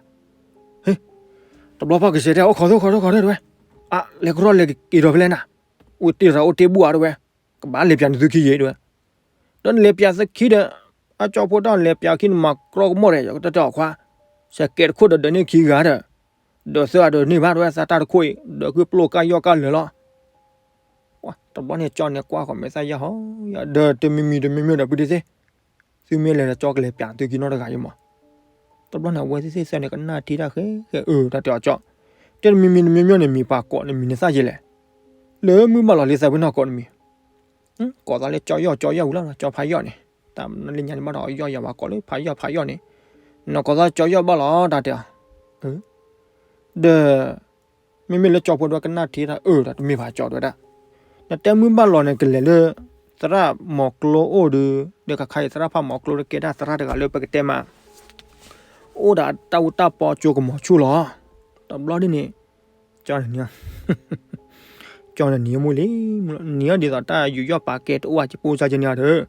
ဟ့ တဘျီဖးကစဲးတဲ အိၣ်ခိးသ့ၣ်ခိးသ့ၣ်ခိးသ့ၣ်တဲဝဲ, အ လဲၤကရီလဲၤက့ၤဒီးဖဲလဲၣ်နၤ, အိၣ်တ့ၢ်ရၤအိၣ်တ့ၢ်ဘူၣ်ဧါတဲဝဲ, ကဘၣ်လဲၤပၠးနသုခံယဲတဲဝဲ ဒီးနလဲၤပၠးသခံဒီး, အကၠီဖိတၢ်လဲၤပၠးခံနမၤကြီကမိၣ်ဒီး ယကတၢၢ်တဲအီၤခွါ, စဲးကဲးတခိၣ်ဒီးဒၢးန့ၢ်ခံဂၤဒီး, ဒၢးသၢဂၤဒၢးန့ၢ်ဘၣ်တဲဝဲ သးတၢ်တခိၣ်အံၤ ဒၢးခုၣ်ပျိၢ်ကၢ်ယီၢ်ကၢ်လၢာ်လီၤ. တဘျီန့ၣ်ကၠီန့ၣ်ကွၢ်ဃီၤမဲာ်သၣ်ယၢ်ဟီယၢ် ဒီးတမံၤမံၤတမံၤမံၤဒီးပုၢ်ဒ့သ့ၣ်, သုမ့ၢ်လဲၤဒီးကၠီကလဲၤပၠးသုခံနီတဂၤယမး. တဘျီန့ၣ် အဝဲသ့ၣ်သ့ၣ်သၢန့ၣ် ကနၣ်ထံတၢ်ဃဲဃဲအၢ တၢ်တဲအီၤကၠီ, တဲတမံၤမံၤတမံၤမံၤန့ၣ် မံၤပှၤကိးန့ၣ် မံၤနသၣ်ယဲလဲၣ်, လၢမုၢ်ဘၣ်လီၤလံသးဖဲနီၢ်ကိးန့ၣ်မံၤ, ကိးသးလၢကၠီယီၢ်ကၠီယီၢ်ဝံၤလီၤ ကၠီဖးယီၢ်န့ၣ်, တၢ်လၢညါန့ၣ်ဘၣ်ဒီးအီၤယီၢ်ယၤဝဲကိးလၢဖးယီၢ်ဖးယီၢ်န့ၣ်, နကိးသးကၠီယီၢ်ဘၣ်လီၤ တၢ်တဲအီၤ, ဒီး မ့မ့ၢ်လၢကၠီဖိဒီးကနၣ်ထံတၢ်အၢ ဒီးတမ့ၢ်ဘၣ်ကၠီတဲဝဲဒၣ်, နတဲမုၢ်ဘၣ်လီၤန့ၣ် ကလဲၤလၢ သရၣ်မီၤကျိအိၣ်ဒီး, ဒီးခါခါအံၤ သရၣ်ဖးမီၤကျိဒီးကဲဒၣ်သရၣ်တဂၤလၢပကတဲမး အိၣ်ဒီးတၢ်အူတၢ်ပီကၠိကမီၤဆူၣ်လီၤ. တဘျီဒ်န့ၣ် ကၠီန့ၣ်နံၤ, ကၠီန့ၣ်နံၤမူလံ, နံၤအီၤဒ်သိးတၢ်ယူးယီၣ်ပာ်ကဲတအိၣ်ဘၣ် ကၠိဖိစၢ်ကဲန့ၣ်ဒီး,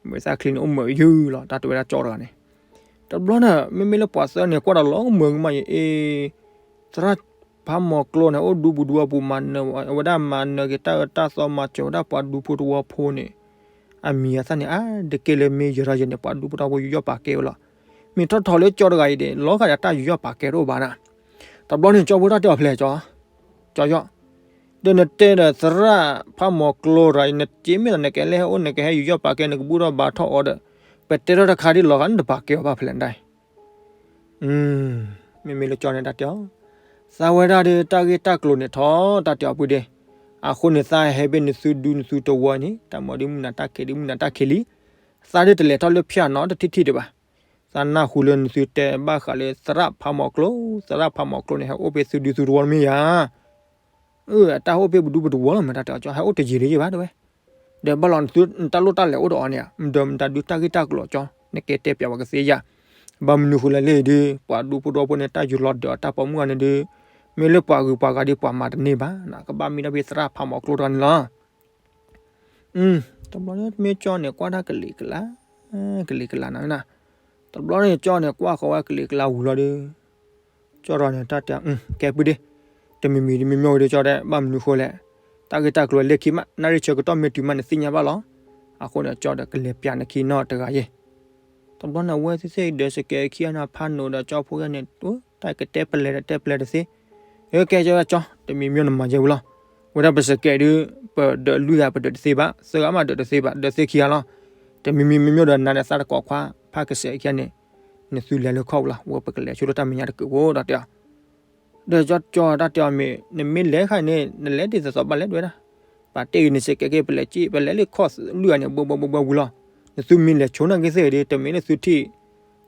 မဲာ်သၣ်ချံန့ၣ်အိၣ်မုာ်ယုၢ်လီၤ တၢ်တဲဝဲဒၣ်ကၠီတဂၤန့ၣ်. တဘျီန့ၣ် မ့မ့ၢ်လၢပှၤသၢန့ၣ် ကွၢ်ဒီးလီၤမုာ်ကမၣ်ယဲ အ့ သရၣ်ဖးမီၤကျိန့ၣ် အိၣ်ဒူပူၤဒူဝီပူၤ မၤနၢၤဝဲဒၣ် မၤနၢၤက့ၤတၢ်အၢတၢ်သီ မၤစၢၤဝဲဒၣ်ပှၤဒူဖိတဝီဖိန့ၣ်, အမံၤအသၣ်န့ၣ် အါတက့ၢ်လၢမ့ၢ်ယရၤယဲန့ၣ် ပှၤဒူဖိတဝီဖိယူးယီၣ်ပာ်ကဲဝဲလီၤ. မ့ၢ်ထီၣ်ထီၣ်လၢကၠီတဂၤအံၤဒီး လီၤဂာ်ဒီးတၢ်ယူးယီၣ်ပာ်ကဲတအိၣ်ဘၣ်နၤ. တဘျီန့ၣ် ကၠီဖိတၢ်တဲအီၤဖျဲးကၠီ, ကၠီယီၣ်, ဒီးနတဲဒီးသရၣ်ဖးမီၤကျိရၤအံၤ နစ့မ့ၢ်လီၤ နကဟဲအိၣ် နကဟဲယူးယီၣ်ပာ်ကဲ နကဘူၣ်ထီၣ်ဘါထီၣ်အီၤဒီး, ပတဲထီၣ်တခါဒ်လီၤဂာ် နတပာ်ကဲအီၤဘၣ်ဖဲလဲၣ်ဒၣ် မ့မ့ၢ်လၢကၠီန့ၣ်တၢ်တဲအီၤ, သးဝဲဒၣ်ဒီးတၢ်ဂ့ၢ်တၢ်ကျိၤန့ၣ်ထီၣ် တၢ်တဲအီၤပုၢ်ဒ့, အဃိန့ၣ် သးဟဲဘ့ၣ်နသုဒူနသုတဝီန့ၣ် တၢ်မၤဒ်မုၢ်နၤတၢ်ခဲးဒ်မုၢ်နၤတၢ်ခဲးလံ. သးဒ်တလဲၤထီၣ်လၢဖၠၣ်နီတထံၣ်ထံၣ်ဒံးဘၣ်. သးနၢ်ဟူလၢနသုတဲဘၣ်ဃးလၢသရၣ်ဖးမီၤကျိ, သရၣ်ဖးမီၤကျိန့ၣ် ဟဲအိၣ်ဖဲသုဒူသုတဝီမ့ၢ်ယၤ အၢ တၢ်ဟဲအိၣ်ဖဲပဒူပတဝီလီၤ မ့ၢ်တၢ်တဲအီၤကၠီ ဟဲအိၣ်တယံာ်လၢယံာ်ဘၣ်တဲဝဲ, ဒီးဘၣ်လီၤနသု နတၢ်လိၣ်တၢ်လဲၤအိၣ်ဒီးအီၤန့ၣ်ဧါ, မတၤဒုးတၢ်ဂ့ၢ်တၢ်ကျိၤအီၤကၠီ နကဲတဲပျးဝဲကသ့ဧါ. ဘၣ်မနုၤဃိလဲၣ်လၢဒုး ပှၤဒူဖိဒီဖိန့ၣ် တၢ်ယူၤလီၤဒၢးအတၢ်ပိာ်မုၣ်ဂၤန့ၣ်ဒုး မ့ၢ်လၢပှၤဂုၤပှၤဂၤဒုး ပှၤမၤတန့ၢ်ဘၣ်နီၤ, ကဘၣ်မ့ၢ်ဒၣ်ဖဲသရၣ်ဖးမီၤကျိတဂၤန့ၣ်လီၤ. တဘျီန့ၣ်မ့ၢ်ကၠီန့ၣ် ကွၢ်တၢ်ကလံၤကလါ, ကလံၤကလါနီၤ, တဘျီန့ၣ်ကၠီန့ၣ် ကွၢ်ဃီၤဝဲကလံၤကလါဝံၤလီၤဒီး ကၠီထီၣ်န့ၣ် တၢ်တဲ ကဲပုၢ်ဒ့, တမံၤမံၤတမံၤမ့ၢ်ဝဲဒီးကၠီတဲ ဘၣ်မနုၤဃိလဲၣ်, တၢ်ဂ့ၢ်တၢ်ကျိၤလၢခံမး နၣ်ရံၣ်ဆၢကတီၢ်မ့ၢ်တုၤမးနသ့ၣ်ညါဘၣ်လီၤ. အဃိန့ၣ် ကၠီဒီးကလဲၤပျးနခံနီတဂၤယဲၢ်. တဘျီန့ၣ် အဝဲသ့ၣ်သ့ၣ်ဒၢးစကဲးခံဂၤန့ၣ် ဖးနိးဒီးကၠီဖိယဲၢ်န့ၣ် တၢ်ကတဲပလဲၤဒီးတဲပလဲၤတသ့, အကဲကၠီကၠီ တမံၤမ့ၢ်နမၤယဲၢ်ဝံၤလီၤ. ဝဲဒၣ်ပစကဲးဒုး ပဒၢးလွံၢ်ဂၤပဒၢးတသ့ဘၣ်, သၢဂၤမးဒၢးတသ့ဘၣ်, ဒၢးသ့ခံဂၤလီၤ. တမံၤမံၤမ့ၢ်မ့ၢ်ဒီးနၤဒီးသးတကိးခွါ ဖးကစဲးခံဂၤန့ၣ် နသုလဲၤလၢခီၣ်ဝံၤလီၤ, ဝဲပကလဲၤဆိလၢတၢ်မဲာ်ညါတကုာ်ဖိဒီးတဲအီၤ ဒီးကၠီတဲအီၤမ့ၢ် နမ့ၢ်လဲၤခါန့ၣ် နလဲၤတသ့သိးဘၣ်လဲၣ်တဝဲဒၣ်, ပာ်တ့ၢ်ဂ့ၤနစကဲးက့ၤ ပလဲၤက့ၤ ပလဲၤလၢခီၣ်လွံၢ်ဂၤန့ၣ် ဘှဲဘှဲဘှဲဘှဲဝံၤလီၤ. နသုမ့ၢ်လဲၤဆိနာ်က့သ့ၣ်ဂ့ၤဒီး တမ့ၢ်လၢသုထံၣ်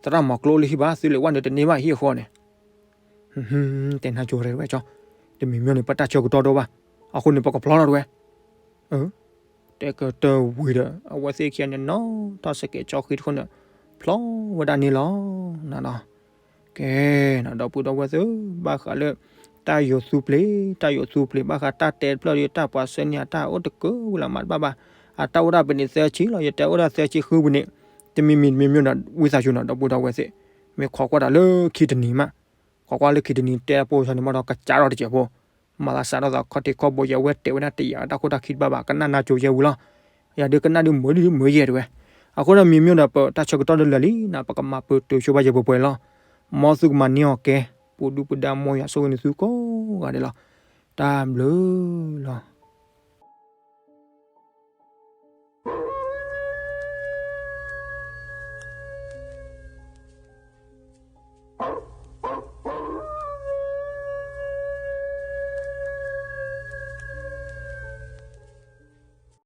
သရၣ်မီၤကျိလၢဟံၣ်ဘၣ်, သုလဲၤဝဲန့ၣ်တန့ၢ်ဘၣ်ဟံၣ်အဃီန့ၣ် တဲနၢ်ကၠိရဲၣ်တဝဲကၠီ, တမံၤမ့ၢ်န့ၣ် ပတၢ်ဆၢကတီၢ်ဒိၣ်ဘၣ်, အဃိန့ၣ် ပကဖျီထီၣ်တဝဲ တဲကတၢၢ်ဝံၤဒီး အဝဲသ့ၣ်ခံဂၤန့ၣ် နီၣ်ထီၣ်စကဲးကၠီဃံတဃိန့ၣ် ဖျီဝဲဒၣ်န့ၣ်လီၤ. နနီၤ, ကဲနီၤ ဒီပုၢ်ဒီဝဲၢ်သ့ၣ်, ဘၣ်ဃးလၢ တၢ်ယိၤသူပျ့ၤ တၢ်ယိၤသူပျ့ၤ ဘၣ်ဃးတၢ်တဲတဖျၢၣ်ဒီး တၢ်ပှၤဆှၢန့ၢ်အတၢ်အိၣ်တကၢၢ်ဝံၤလီၤ မၤတဘၣ်ဘၣ်. အတၢ်အိၣ်ဒၣ်ပနံးသၢဆံလီၤ, ယတဲအိၣ်ဒၣ်သၢဆံဃုပနံး, တမံၤမံၤတမံၤမ့ၢ်ဒီး ဝံသးစူၤနီၤ ဒီပုၢ်ဒီဝဲၢ်သ့ၣ်, မ့ၢ်ခိးကွၢ်တၢ်လၢခံတနံၤမး ခိးကွၢ်လၢခံတနံၤ တဲဖိဆံးန့ၣ်မ့ၢ်ဒီး ကစးထီၣ်တစဲးဖိ, မၤသးစးထီၣ်သးခီၣ်ထံးခီၣ်ဘိ ယဝဲတဲဝဲဒၣ်တယာ်တၢ်ခိၣ်တၢ်ခံတဘၣ်ဘၣ် ကနၣ်နၢ်ကၠိယဲၢ်ဝံၤလီၤ. ယၤဒုးကနၣ်ဒုးမုာ်ဒုးမုာ်ယဲၢ်တဝဲ. အဃိဒီးမံၤမ့ၢ်ဒီး ပတၢ်ဆၢကတီၢ်ဒုးလၢာ်လံနီၤ ပကမၤပတုာ်ဆိဘၣ်ယဲၢ်ပှဲၤပှဲၤလီၤ. မ်သုကမၤန့ၢ်အီၤကဲ, ပူၤဒူပူၤဒါမ်ယွၤဆိၣ်ဂ့ၤန့ၢ်သုကိးဂၤဒဲးလီၤ. တၢ်ဘျုးလီၤ.